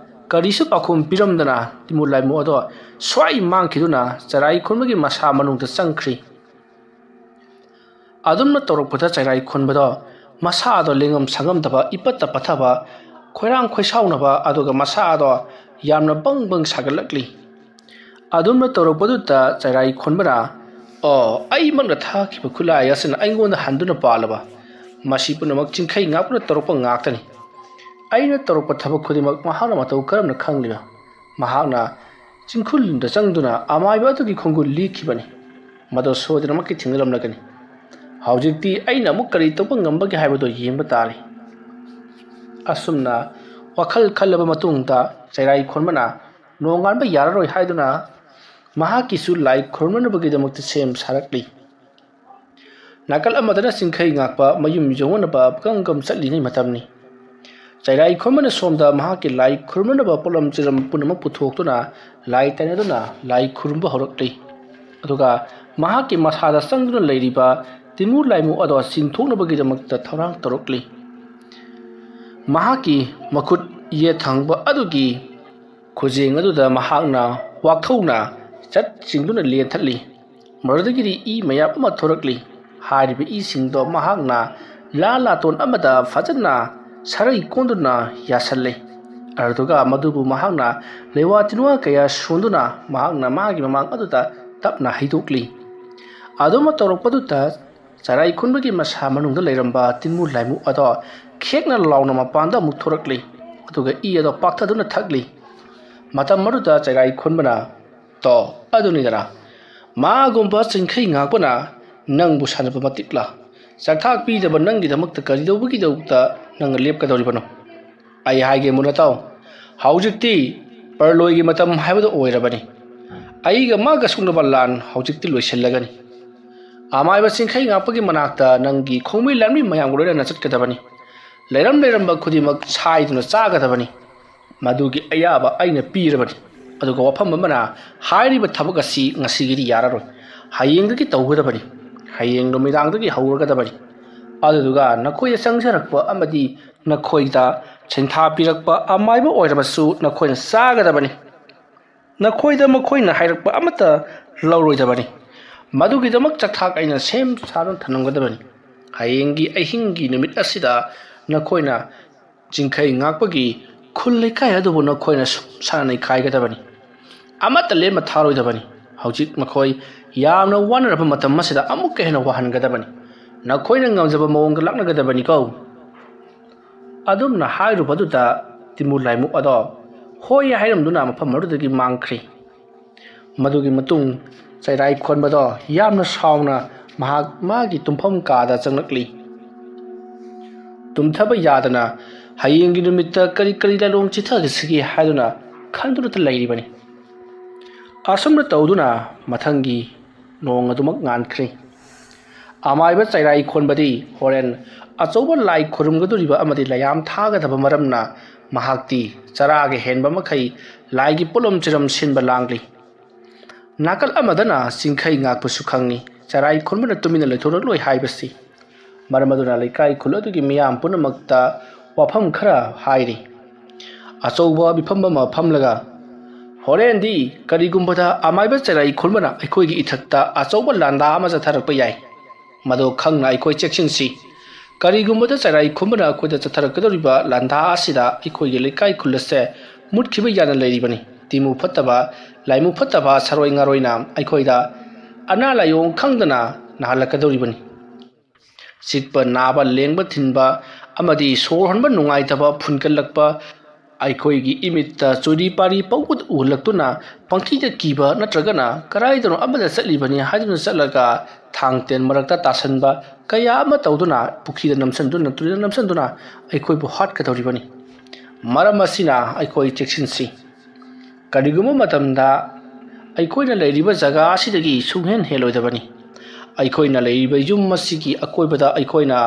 ꯀꯔꯤꯁꯨ ꯄꯥꯎꯈꯨꯝ ꯄꯤꯔꯝꯗꯅ ꯇꯤꯟꯃꯨ ꯂꯥꯏꯃꯨ ꯑꯗꯣ ꯁ꯭ꯋꯥꯏ ꯃꯥꯡꯈꯤꯗꯨꯅ ꯆꯩꯔꯥꯏ ꯈꯣꯟꯕꯒꯤ ꯃꯁꯥ ꯃꯅꯨꯡꯗ ꯆꯪꯈ꯭ꯔꯤ꯫ ꯑꯗꯨꯝꯅ ꯇꯧꯔꯛꯄꯗ ꯆꯩꯔꯥꯏ ꯈꯣꯟꯕꯗꯣ ꯃꯁꯥ ꯑꯗꯣ ꯂꯦꯡꯉꯝ ꯁꯥꯉꯝꯗꯕ, ꯏꯄꯠꯇ ꯄꯠꯊꯕ, ꯈꯣꯏꯔꯥꯡ ꯈꯣꯏꯁꯥꯎꯅꯕ, ꯑꯗꯨꯒ ꯃꯁꯥ ꯑꯗꯣ ꯌꯥꯝꯅ ꯕꯪ ꯕꯪ ꯁꯥꯒꯠꯂꯛꯂꯤ꯫ ꯑꯗꯨꯝꯅ ꯇꯧꯔꯛꯄꯗꯨꯗ ꯆꯩꯔꯥꯏ ꯈꯣꯟꯕꯅ, "ꯑꯣ, ꯑꯩꯃꯛꯅ ꯊꯥꯈꯤꯕ ꯈꯨꯠꯂꯥꯏ ꯑꯁꯤꯅ ꯑꯩꯉꯣꯟꯗ ꯍꯟꯗꯨꯅ ꯄꯥꯜꯂꯕ? ꯃꯁꯤ ꯄꯨꯝꯅꯃꯛ ꯆꯤꯡꯈꯩ ꯉꯥꯛꯄꯅ ꯇꯧꯔꯛꯄ ꯉꯥꯛꯇꯅꯤ꯫ ꯑꯩꯅ ꯇꯧꯔꯛꯄ ꯊꯕꯛ ꯈꯨꯗꯤꯡꯃꯛ ꯃꯍꯥꯛꯅ ꯃꯇꯧ ꯀꯔꯝꯅ ꯈꯪꯂꯤꯕ? ꯃꯍꯥꯛꯅ ꯆꯤꯡꯈꯨꯜꯗ ꯆꯪꯗꯨꯅ ꯑꯃꯥꯏꯕ ꯑꯗꯨꯒꯤ ꯈꯣꯡꯒꯨꯜ ꯂꯤꯈꯤꯕꯅꯤ꯫ ꯃꯗꯨ ꯁꯣꯏꯗꯅꯃꯛꯀꯤ ꯊꯦꯡꯅꯔꯝꯂꯒꯅꯤ꯫ ꯍꯧꯖꯤꯛꯇꯤ ꯑꯩꯅ ꯑꯃꯨꯛ ꯀꯔꯤ ꯇꯧꯕ ꯉꯝꯕꯒꯦ ꯍꯥꯏꯕꯗꯨ ꯌꯦꯡꯕ ꯇꯥꯔꯦ꯫" ꯑꯁꯨꯝꯅ ꯋꯥꯈꯜ ꯈꯜꯂꯕ ꯃꯇꯨꯡꯗ ꯆꯩꯔꯥꯏ ꯈꯣꯟꯕꯅ ꯅꯣꯡꯉꯥꯟꯕ ꯌꯥꯔꯔꯣꯏ ꯍꯥꯏꯗꯨꯅ ꯃꯍꯥꯛꯀꯤꯁꯨ ꯂꯥꯏ ꯈꯨꯔꯨꯝꯅꯅꯕꯒꯤꯗꯃꯛꯇ ꯁꯦꯝ ꯁꯥꯔꯛꯂꯤ꯫ ꯅꯥꯀꯜ ꯑꯃꯗꯅ ꯆꯤꯡꯈꯩ ꯉꯥꯛꯄ ꯃꯌꯨꯝ ꯌꯧꯅꯅꯕ ꯀꯝ ꯀꯝ ꯆꯠꯂꯤꯉꯩ ꯃꯇꯝꯅꯤ꯫ ꯆꯩꯔꯥꯏ ꯈꯣꯟꯕꯅ ꯁꯣꯝꯗ ꯃꯍꯥꯛꯀꯤ ꯂꯥꯏ ꯈꯨꯔꯨꯝꯅꯅꯕ ꯄꯣꯠꯂꯝ ꯆꯤꯔꯝ ꯄꯨꯝꯅꯃꯛ ꯄꯨꯊꯣꯛꯇꯨꯅ ꯂꯥꯏ ꯇꯥꯏꯅꯗꯨꯅ ꯂꯥꯏ ꯈꯨꯔꯨꯝꯕ ꯍꯧꯔꯛꯂꯤ꯫ ꯑꯗꯨꯒ ꯃꯍꯥꯛꯀꯤ ꯃꯁꯥꯗ ꯆꯪꯗꯨꯅ ꯂꯩꯔꯤꯕ ꯇꯤꯟꯃꯨ ꯂꯥꯏꯃꯨ ꯑꯗꯣ ꯆꯤꯡꯊꯣꯛꯅꯕꯒꯤꯗꯃꯛꯇ ꯊꯧꯔꯥꯡ ꯇꯧꯔꯛꯂꯤ꯫ ꯃꯍꯥꯛꯀꯤ ꯃꯈꯨꯠ ꯌꯦꯠ ꯊꯪꯕ ꯑꯗꯨꯒꯤ ꯈꯨꯖꯦꯡ ꯑꯗꯨꯗ ꯃꯍꯥꯛꯅ ꯋꯥꯛꯊꯧꯅ ꯆꯠ ꯆꯤꯡꯗꯨꯅ ꯂꯦꯟꯊꯠꯂꯤ꯫ ꯃꯗꯨꯗꯒꯤꯗꯤ ꯏ ꯃꯌꯥꯝ ꯑꯃ ꯊꯣꯔꯛꯂꯤ꯫ ꯍꯥꯏꯔꯤꯕ ꯏꯁꯤꯡꯗꯣ ꯃꯍꯥꯛꯅ ꯂꯥ ꯂꯥꯇꯣꯟ ꯑꯃꯗ ꯐꯖꯅ ꯁꯔꯩ ꯀꯣꯟꯗꯨꯅ ꯌꯥꯁꯜꯂꯦ꯫ ꯑꯗꯨꯒ ꯃꯗꯨꯕꯨ ꯃꯍꯥꯛꯅ ꯂꯩꯋꯥ ꯇꯤꯟꯋꯥ ꯀꯌꯥ ꯁꯣꯟꯗꯨꯅ ꯃꯍꯥꯛꯅ ꯃꯥꯒꯤ ꯃꯃꯥꯡ ꯑꯗꯨꯗ ꯇꯞꯅ ꯍꯩꯗꯣꯛꯂꯤ꯫ ꯑꯗꯨꯃ ꯇꯧꯔꯛꯄꯗꯨꯗ ꯆꯔꯥꯏ ꯈꯨꯟꯕꯒꯤ ꯃꯁꯥ ꯃꯅꯨꯡꯗ ꯂꯩꯔꯝꯕ ꯇꯤꯟꯃꯨ ꯂꯥꯏꯃꯨ ꯑꯗꯣ ꯈꯦꯛꯅ ꯂꯥꯎꯅ ꯃꯄꯥꯟꯗ ꯑꯃꯨꯛ ꯊꯣꯔꯛꯂꯤ꯫ ꯑꯗꯨꯒ ꯏ ꯑꯗꯣ ꯄꯥꯛꯊꯗꯨꯅ ꯊꯛꯂꯤ꯫ ꯃꯇꯝ ꯑꯗꯨꯗ ꯆꯩꯔꯥꯏ ꯈꯨꯟꯕꯅ, "ꯇꯣ, ꯑꯗꯨꯅꯤꯗꯅ, ꯃꯥꯒꯨꯝꯕ ꯆꯤꯡꯈꯩ ꯉꯥꯛꯄꯅ ꯅꯪꯕꯨ ꯁꯥꯟꯅꯕ ꯃꯇꯤꯛꯂꯥ? ꯆꯥꯛꯊꯥꯛ ꯄꯤꯗꯕ ꯅꯪꯒꯤꯗꯃꯛꯇ ꯀꯔꯤꯗꯧꯕꯒꯤꯗꯃꯛꯇ ꯅꯪꯅ ꯂꯦꯞꯀꯗꯧꯔꯤꯕꯅꯣ? ꯑꯩ ꯍꯥꯏꯒꯦ ꯃꯨꯟꯅ ꯇꯥꯎ, ꯍꯧꯖꯤꯛꯇꯤ ꯄꯔꯂꯣꯏꯒꯤ ꯃꯇꯝ ꯍꯥꯏꯕꯗꯨ ꯑꯣꯏꯔꯕꯅꯤ꯫ ꯑꯩꯒ ꯃꯥꯒ ꯁꯣꯛꯅꯕ ꯂꯥꯟ ꯍꯧꯖꯤꯛꯇꯤ ꯂꯣꯏꯁꯤꯜꯂꯒꯅꯤ꯫ ꯑꯃꯥꯏꯕ ꯆꯤꯡꯈꯩ ꯉꯥꯛꯄꯒꯤ ꯃꯅꯥꯛꯇ ꯅꯪꯒꯤ ꯈꯣꯡꯃꯤ ꯂꯥꯟꯃꯤ ꯃꯌꯥꯝꯒ ꯂꯣꯏꯅꯅ ꯆꯠꯀꯗꯕꯅꯤ꯫ ꯂꯩꯔꯝ ꯂꯩꯔꯝꯕ ꯈꯨꯗꯤꯡꯃꯛ ꯁꯥꯏꯗꯨꯅ ꯆꯥꯒꯗꯕꯅꯤ꯫ ꯃꯗꯨꯒꯤ ꯑꯌꯥꯕ ꯑꯩꯅ ꯄꯤꯔꯕꯅꯤ꯫ ꯑꯗꯨꯒ ꯋꯥꯐꯝ ꯑꯃꯅ, ꯍꯥꯏꯔꯤꯕ ꯊꯕꯛ ꯑꯁꯤ ꯉꯁꯤꯒꯤꯗꯤ ꯌꯥꯔꯔꯣꯏ꯫ ꯍꯌꯦꯡꯗꯒꯤ ꯇꯧꯒꯗꯕꯅꯤ꯫ ꯍꯌꯦꯡ ꯅꯨꯃꯤꯗꯥꯡꯗꯒꯤ ꯍꯧꯔꯒꯗꯕꯅꯤ꯫ ꯑꯗꯨꯗꯨꯒ ꯅꯈꯣꯏꯗ ꯆꯪꯖꯔꯛꯄ ꯑꯃꯗꯤ ꯅꯈꯣꯏꯗ ꯁꯤꯟꯊꯥ ꯄꯤꯔꯛꯄ ꯑꯃꯥꯏꯕ ꯑꯣꯏꯔꯕꯁꯨ ꯅꯈꯣꯏꯅ ꯆꯥꯒꯗꯕꯅꯤ꯫ ꯅꯈꯣꯏꯗ ꯃꯈꯣꯏꯅ ꯍꯥꯏꯔꯛꯄ ꯑꯃꯠꯇ ꯂꯧꯔꯣꯏꯗꯕꯅꯤ꯫ ꯃꯗꯨꯒꯤꯗꯃꯛ ꯆꯥꯛꯊꯥꯛ ꯑꯩꯅ ꯁꯦꯝ ꯁꯥꯗꯨꯅ ꯊꯝꯂꯝꯒꯗꯕꯅꯤ꯫ ꯍꯌꯦꯡꯒꯤ ꯑꯍꯤꯡꯒꯤ ꯅꯨꯃꯤꯠ ꯑꯁꯤꯗ ꯅꯈꯣꯏꯅ ꯆꯤꯡꯈꯩ ꯉꯥꯛꯄꯒꯤ ꯈꯨꯜ ꯂꯩꯀꯥꯏ ꯑꯗꯨꯕꯨ ꯅꯈꯣꯏꯅ ꯁꯨꯞꯁꯥꯟꯅ ꯅꯩꯈꯥꯏꯒꯗꯕꯅꯤ꯫ ꯑꯃꯠꯇ ꯂꯦꯝꯅ ꯊꯥꯔꯣꯏꯗꯕꯅꯤ꯫ ꯍꯧꯖꯤꯛ ꯃꯈꯣꯏ ꯌꯥꯝꯅ ꯋꯥꯅꯔꯕ ꯃꯇꯝ ꯑꯁꯤꯗ ꯑꯃꯨꯛꯀ ꯍꯦꯟꯅ ꯋꯥꯍꯟꯒꯗꯕꯅꯤ꯫ ꯅꯈꯣꯏꯅ ꯉꯝꯖꯕ ꯃꯑꯣꯡꯗ ꯂꯥꯛꯅꯒꯗꯕꯅꯤꯀꯣ꯫ ꯑꯗꯨꯝꯅ ꯍꯥꯏꯔꯨꯕꯗꯨꯗ ꯇꯤꯃꯨ ꯂꯥꯏꯃꯨ ꯑꯗꯣ ꯍꯣꯏ ꯍꯥꯏꯔꯝꯗꯨꯅ ꯃꯐꯝ ꯑꯗꯨꯗꯒꯤ ꯃꯥꯡꯈ꯭ꯔꯤ꯫ ꯃꯗꯨꯒꯤ ꯃꯇꯨꯡ ꯆꯩꯔꯥꯏ ꯈꯣꯟꯕꯗꯣ ꯌꯥꯝꯅ ꯁꯥꯎꯅ ꯃꯍꯥꯛ ꯃꯥꯒꯤ ꯇꯨꯝꯐꯝ ꯀꯥꯗ ꯆꯪꯂꯛꯂꯤ꯫ ꯇꯨꯝꯊꯕ ꯌꯥꯗꯅ ꯍꯌꯦꯡꯒꯤ ꯅꯨꯃꯤꯠꯇ ꯀꯔꯤ ꯀꯔꯤ ꯂꯥꯂꯣꯡ ꯆꯤꯊꯒꯁꯤꯒꯦ ꯍꯥꯏꯗꯨꯅ ꯈꯟꯗꯨꯅꯇ ꯂꯩꯔꯤꯕꯅꯤ꯫ ꯑꯁꯨꯝꯅ ꯇꯧꯗꯨꯅ ꯃꯊꯪꯒꯤ ꯅꯣꯡ ꯑꯗꯨꯃꯛ ꯉꯥꯟꯈ꯭ꯔꯦ꯫ ꯑꯃꯥꯏꯕ ꯆꯩꯔꯥꯏ ꯈꯣꯟꯕꯗꯤ ꯍꯣꯔꯦꯟ ꯑꯆꯧꯕ ꯂꯥꯏ ꯈꯨꯔꯨꯝꯒꯗꯧꯔꯤꯕ ꯑꯃꯗꯤ ꯂꯩꯌꯥꯝ ꯊꯥꯒꯗꯕ ꯃꯔꯝꯅ ꯃꯍꯥꯛꯇꯤ ꯆꯔꯥꯒ ꯍꯦꯟꯕ ꯃꯈꯩ ꯂꯥꯏꯒꯤ ꯄꯣꯠꯂꯝ ꯆꯤꯔꯝ ꯁꯤꯟꯕ ꯂꯥꯡꯂꯤ꯫ ꯅꯥꯀꯜ ꯑꯃꯗꯅ ꯆꯤꯡꯈꯩ ꯉꯥꯛꯄꯁꯨ ꯈꯪꯉꯤ꯫ ꯆꯔꯥꯏ ꯈꯨꯟꯕꯅ ꯇꯨꯃꯤꯟꯅ ꯂꯩꯊꯣꯔꯛꯂꯣꯏ ꯍꯥꯏꯕꯁꯤ꯫ ꯃꯔꯝ ꯑꯗꯨꯅ ꯂꯩꯀꯥꯏ ꯈꯨꯜ ꯑꯗꯨꯒꯤ ꯃꯤꯌꯥꯝ ꯄꯨꯝꯅꯃꯛꯇ ꯋꯥꯐꯝ ꯈꯔ ꯍꯥꯏꯔꯤ꯫ ꯑꯆꯧꯕ ꯃꯤꯐꯝ ꯑꯃ ꯐꯝꯂꯒ, "ꯍꯣꯔꯦꯟꯗꯤ ꯀꯔꯤꯒꯨꯝꯕꯗ ꯑꯃꯥꯏꯕ ꯆꯔꯥꯏ ꯈꯨꯟꯕꯅ ꯑꯩꯈꯣꯏꯒꯤ ꯏꯊꯛꯇ ꯑꯆꯧꯕ ꯂꯥꯟꯗꯥ ꯑꯃ ꯆꯠꯊꯔꯛꯄ ꯌꯥꯏ꯫ ꯃꯗꯨ ꯈꯪꯅ ꯑꯩꯈꯣꯏ ꯆꯦꯛꯁꯤꯟꯁꯤ꯫ ꯀꯔꯤꯒꯨꯝꯕꯗ ꯆꯔꯥꯏ ꯈꯨꯟꯕꯅ ꯑꯩꯈꯣꯏꯗ ꯆꯠꯊꯔꯛꯀꯗꯧꯔꯤꯕ ꯂꯥꯟꯗꯥ ꯑꯁꯤꯗ ꯑꯩꯈꯣꯏꯒꯤ ꯂꯩꯀꯥꯏ ꯈꯨꯜ ꯑꯁꯦ ꯃꯨꯠꯈꯤꯕ ꯌꯥꯅ ꯂꯩꯔꯤꯕꯅꯤ꯫ ꯇꯤꯃꯨ ꯐꯠꯇꯕ, ꯂꯥꯏꯃꯨ ꯐꯠꯇꯕ ꯁꯔꯣꯏ ꯉꯥꯔꯣꯏꯅ ꯑꯩꯈꯣꯏꯗ ꯑꯅꯥ ꯂꯥꯏꯑꯣꯡ ꯈꯪꯗꯅ ꯅꯥꯍꯜꯂꯛꯀꯗꯧꯔꯤꯕꯅꯤ꯫ ꯆꯤꯛꯄ ꯅꯥꯕ, ꯂꯦꯡꯕ ꯊꯤꯟꯕ ꯑꯃꯗꯤ ꯁꯣꯔ ꯍꯣꯟꯕ ꯅꯨꯡꯉꯥꯏꯇꯕ, ꯐꯨꯟꯒꯠꯂꯛꯄ, ꯑꯩꯈꯣꯏꯒꯤ ꯏꯃꯤꯠꯇ ꯆꯨꯔꯤ ꯄꯥꯔꯤ ꯄꯪꯎꯗ ꯎꯍꯜꯂꯛꯇꯨꯅ ꯄꯪꯀꯤꯗ ꯀꯤꯕ ꯅꯠꯇ꯭ꯔꯒꯅ ꯀꯗꯥꯏꯗꯅꯣ ꯑꯃꯗ ꯆꯠꯂꯤꯕꯅꯤ ꯍꯥꯏꯗꯨꯅ ꯆꯠꯂꯒ ꯊꯥꯡ ꯇꯦꯟ ꯃꯔꯛꯇ ꯇꯥꯁꯟꯕ ꯀꯌꯥ ꯑꯃ ꯇꯧꯗꯨꯅ ꯄꯨꯈ꯭ꯔꯤꯗ ꯅꯝꯁꯤꯟꯗꯨꯅ ꯇꯨꯔꯦꯜꯗ ꯅꯝꯁꯤꯟꯗꯨꯅ ꯑꯩꯈꯣꯏꯕꯨ ꯍꯥꯠꯀꯗꯧꯔꯤꯕꯅꯤ꯫ ꯃꯔꯝ ꯑꯁꯤꯅ ꯑꯩꯈꯣꯏ ꯆꯦꯛꯁꯤꯟꯁꯤ꯫ ꯀꯔꯤꯒꯨꯝꯕ ꯃꯇꯝꯗ ꯑꯩꯈꯣꯏꯅ ꯂꯩꯔꯤꯕ ꯖꯒꯥ ꯑꯁꯤꯗꯒꯤ ꯁꯨꯡꯍꯦꯟ ꯍꯦꯜꯂꯣꯏꯗꯕꯅꯤ꯫ ꯑꯩꯈꯣꯏꯅ ꯂꯩꯔꯤꯕ ꯌꯨꯝ ꯑꯁꯤꯒꯤ ꯑꯀꯣꯏꯕꯗ ꯑꯩꯈꯣꯏꯅ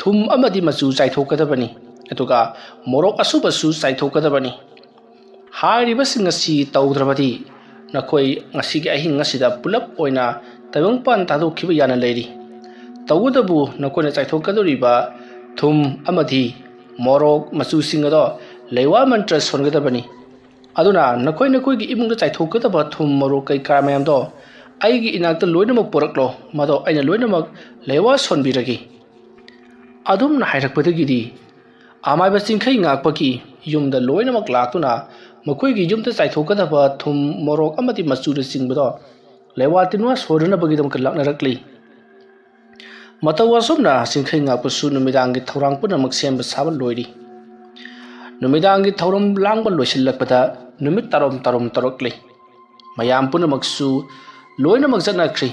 ꯊꯨꯝ ꯑꯃꯗꯤ ꯃꯆꯨ ꯆꯥꯏꯊꯣꯛꯀꯗꯕꯅꯤ, ꯑꯗꯨꯒ ꯃꯣꯔꯣꯛ ꯑꯁꯨꯕꯁꯨ ꯆꯥꯏꯊꯣꯛꯀꯗꯕꯅꯤ꯫ ꯍꯥꯏꯔꯤꯕꯁꯤꯡ ꯑꯁꯤ ꯇꯧꯗ꯭ꯔꯕꯗꯤ ꯅꯈꯣꯏ ꯉꯁꯤꯒꯤ ꯑꯍꯤꯡ ꯑꯁꯤꯗ ꯄꯨꯂꯞ ꯑꯣꯏꯅ ꯇꯥꯏꯕꯪꯄꯥꯟ ꯊꯥꯗꯣꯛꯈꯤꯕ ꯌꯥꯅ ꯂꯩꯔꯤ꯫ ꯇꯧꯕꯇꯕꯨ ꯅꯈꯣꯏꯅ ꯆꯥꯏꯊꯣꯛꯀꯗꯧꯔꯤꯕ ꯊꯨꯝ ꯑꯃꯗꯤ ꯃꯣꯔꯣꯛ ꯃꯆꯨꯁꯤꯡ ꯑꯗꯣ ꯂꯩꯋꯥ ꯃꯟꯇ꯭ꯔ ꯁꯣꯟꯒꯗꯕꯅꯤ꯫ ꯑꯗꯨꯅ ꯅꯈꯣꯏ ꯅꯈꯣꯏꯒꯤ ꯏꯃꯨꯡꯗ ꯆꯥꯏꯊꯣꯛꯀꯗꯕ ꯊꯨꯝ ꯃꯣꯔꯣꯛ ꯀꯩꯀꯥ ꯃꯌꯥꯝꯗꯣ ꯑꯩꯒꯤ ꯏꯅꯥꯛꯇ ꯂꯣꯏꯅꯃꯛ ꯄꯨꯔꯛꯂꯣ, ꯃꯗꯣ ꯑꯩꯅ ꯂꯣꯏꯅꯃꯛ ꯂꯩꯋꯥ ꯁꯣꯟꯕꯤꯔꯒꯦ꯫ ꯑꯗꯨꯝꯅ ꯍꯥꯏꯔꯛꯄꯗꯒꯤꯗꯤ ꯑꯃꯥꯏꯕ ꯆꯤꯡꯈꯩ ꯉꯥꯛꯄꯒꯤ ꯌꯨꯝꯗ ꯂꯣꯏꯅꯃꯛ ꯂꯥꯛꯇꯨꯅ ꯃꯈꯣꯏꯒꯤ ꯌꯨꯝꯗ ꯆꯥꯏꯊꯣꯛꯀꯗꯕ ꯊꯨꯝ, ꯃꯣꯔꯣꯛ ꯑꯃꯗꯤ ꯃꯆꯨꯅꯆꯤꯡꯕꯗꯣ ꯂꯩꯋꯥ ꯇꯤꯟꯋꯥ ꯁꯣꯏꯗꯅꯕꯒꯤꯗꯃꯛꯇ ꯂꯥꯛꯅꯔꯛꯂꯤ꯫ ꯃꯇꯧ ꯑꯁꯨꯝꯅ ꯆꯤꯡꯈꯩ ꯉꯥꯛꯄꯁꯨ ꯅꯨꯃꯤꯗꯥꯡꯒꯤ ꯊꯧꯔꯥꯡ ꯄꯨꯝꯅꯃꯛ ꯁꯦꯝꯕ ꯁꯥꯕ ꯂꯣꯏꯔꯤ꯫ ꯅꯨꯃꯤꯗꯥꯡꯒꯤ ꯊꯧꯔꯝ ꯂꯥꯡꯕ ꯂꯣꯏꯁꯤꯜꯂꯛꯄꯗ ꯅꯨꯃꯤꯠ ꯇꯥꯔꯣꯝ ꯇꯥꯔꯣꯝ ꯇꯧꯔꯛꯂꯤ꯫ ꯃꯌꯥꯝ ꯄꯨꯝꯅꯃꯛꯁꯨ ꯂꯣꯏꯅꯃꯛ ꯆꯠꯅꯈ꯭ꯔꯤ꯫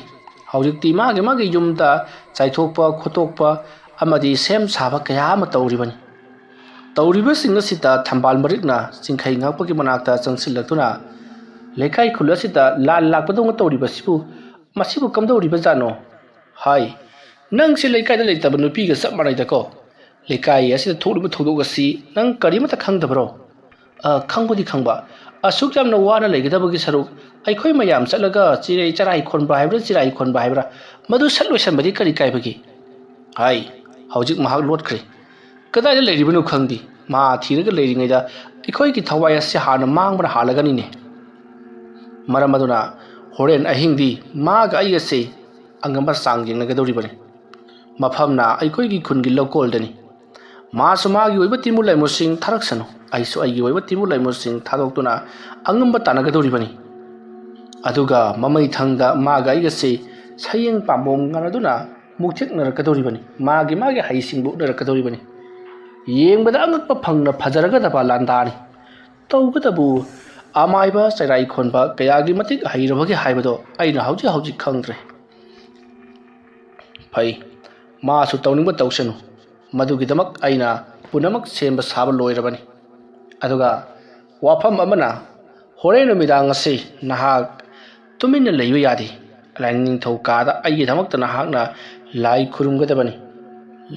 ꯍꯧꯖꯤꯛꯇꯤ ꯃꯥꯒꯤ ꯃꯥꯒꯤ ꯌꯨꯝꯗ ꯆꯥꯏꯊꯣꯛꯄ ꯈꯣꯠꯇꯣꯛꯄ ꯑꯃꯗꯤ ꯁꯦꯝ ꯁꯥꯕ ꯀꯌꯥ ꯑꯃ ꯇꯧꯔꯤꯕꯅꯤ꯫ ꯇꯧꯔꯤꯕꯁꯤꯡ ꯑꯁꯤꯗ ꯊꯝꯕꯥꯜ ꯃꯔꯤꯛꯅ ꯆꯤꯡꯈꯩ ꯉꯥꯛꯄꯒꯤ ꯃꯅꯥꯛꯇ ꯆꯪꯁꯤꯜꯂꯛꯇꯨꯅ, "ꯂꯩꯀꯥꯏ ꯈꯨꯜ ꯑꯁꯤꯗ ꯂꯥꯟ ꯂꯥꯛꯄꯗꯧꯅ ꯇꯧꯔꯤꯕꯁꯤꯕꯨ ꯃꯁꯤꯕꯨ ꯀꯝꯗꯧꯔꯤꯕꯖꯥꯠꯅꯣ?" ꯍꯥꯏ꯫ "ꯅꯪꯁꯤ ꯂꯩꯀꯥꯏꯗ ꯂꯩꯇꯕ ꯅꯨꯄꯤꯒ ꯆꯞ ꯃꯥꯟꯅꯩꯗꯀꯣ꯫ ꯂꯩꯀꯥꯏ ꯑꯁꯤꯗ ꯊꯣꯛꯂꯤꯕ ꯊꯧꯗꯣꯛ ꯑꯁꯤ ꯅꯪ ꯀꯔꯤꯃꯠꯇ ꯈꯪꯗꯕꯔꯣ?" "ꯑ, ꯈꯪꯕꯨꯗꯤ ꯈꯪꯕ꯫ ꯑꯁꯨꯛ ꯌꯥꯝꯅ ꯋꯥꯅ ꯂꯩꯒꯗꯕꯒꯤ ꯁꯔꯨꯛ ꯑꯩꯈꯣꯏ ꯃꯌꯥꯝ ꯆꯠꯂꯒ ꯆꯤꯔꯩ ꯆꯔꯥꯏ ꯈꯣꯟꯕ ꯍꯥꯏꯕ꯭ꯔꯥ, ꯆꯤꯔꯥꯏ ꯈꯣꯟꯕ ꯍꯥꯏꯕ꯭ꯔꯥ, ꯃꯗꯨ ꯁꯠ ꯂꯣꯏꯁꯟꯕꯗꯤ ꯀꯔꯤ ꯀꯥꯏꯕꯒꯦ?" ꯍꯥꯏ꯫ ꯍꯧꯖꯤꯛ ꯃꯍꯥꯛ ꯂꯣꯠꯈ꯭ꯔꯦ꯫ ꯀꯗꯥꯏꯗ ꯂꯩꯔꯤꯕꯅꯣ ꯈꯪꯗꯦ꯫ ꯃꯥ ꯊꯤꯔꯒ ꯂꯩꯔꯤꯉꯩꯗ ꯑꯩꯈꯣꯏꯒꯤ ꯊꯋꯥꯏ ꯑꯁꯤ ꯍꯥꯟꯅ ꯃꯥꯡꯕꯅ ꯍꯥꯜꯂꯒꯅꯤꯅꯦ꯫ ꯃꯔꯝ ꯑꯗꯨꯅ ꯍꯣꯔꯦꯟ ꯑꯍꯤꯡꯗꯤ ꯃꯥꯒ ꯑꯩꯒꯁꯦ ꯑꯉꯝꯕ ꯆꯥꯡ ꯌꯦꯡꯅꯒꯗꯧꯔꯤꯕꯅꯤ꯫ ꯃꯐꯝꯅ ꯑꯩꯈꯣꯏꯒꯤ ꯈꯨꯟꯒꯤ ꯂꯧꯀꯣꯜꯗꯅꯤ꯫ ꯃꯥꯁꯨ ꯃꯥꯒꯤ ꯑꯣꯏꯕ ꯇꯤꯃꯨ ꯂꯩꯃꯨꯁꯤꯡ ꯊꯥꯔꯛꯁꯅꯨ, ꯑꯩꯁꯨ ꯑꯩꯒꯤ ꯑꯣꯏꯕ ꯇꯤꯃꯨ ꯂꯩꯃꯨꯁꯤꯡ ꯊꯥꯗꯣꯛꯇꯨꯅ ꯑꯉꯝꯕ ꯇꯥꯟꯅꯒꯗꯧꯔꯤꯕꯅꯤ꯫ ꯑꯗꯨꯒ ꯃꯃꯩꯊꯪꯗ ꯃꯥꯒ ꯑꯩꯒꯁꯦ ꯁꯌꯦꯡ ꯄꯥꯝꯕꯣꯝ ꯉꯥꯅꯗꯨꯅ ꯃꯨꯛꯊꯦꯛꯅꯔꯛꯀꯗꯧꯔꯤꯕꯅꯤ꯫ ꯃꯥꯒꯤ ꯃꯥꯒꯤ ꯍꯩꯁꯤꯡꯕ ꯎꯠꯅꯔꯛꯀꯗꯧꯔꯤꯕꯅꯤ꯫ ꯌꯦꯡꯕꯗ ꯑꯉꯛꯄ ꯐꯪꯅ ꯐꯖꯔꯒꯗꯕ ꯂꯥꯟꯗꯥꯅꯤ꯫ ꯇꯧꯕꯇꯕꯨ ꯑꯃꯥꯏꯕ ꯆꯩꯔꯥꯏ ꯈꯣꯟꯕ ꯀꯌꯥꯒꯤ ꯃꯇꯤꯛ ꯍꯩꯔꯕꯒꯦ ꯍꯥꯏꯕꯗꯣ ꯑꯩꯅ ꯍꯧꯖꯤꯛ ꯍꯧꯖꯤꯛ ꯈꯪꯗ꯭ꯔꯦ꯫ ꯐꯩ, ꯃꯥꯁꯨ ꯇꯧꯅꯤꯡꯕ ꯇꯧꯁꯅꯨ꯫ ꯃꯗꯨꯒꯤꯗꯃꯛ ꯑꯩꯅ ꯄꯨꯝꯅꯃꯛ ꯁꯦꯝꯕ ꯁꯥꯕ ꯂꯣꯏꯔꯕꯅꯤ꯫ ꯑꯗꯨꯒ ꯋꯥꯐꯝ ꯑꯃꯅ, ꯍꯣꯔꯦꯟ ꯅꯨꯃꯤꯗꯥꯡ ꯑꯁꯤ ꯅꯍꯥꯛ ꯇꯨꯃꯤꯟꯅ ꯂꯩꯕ ꯌꯥꯗꯦ꯫ ꯂꯥꯏꯅꯤꯡꯊꯧ ꯀꯥꯗ ꯑꯩꯒꯤꯗꯃꯛꯇ ꯅꯍꯥꯛꯅ ꯂꯥꯏ ꯈꯨꯔꯨꯝꯒꯗꯕꯅꯤ꯫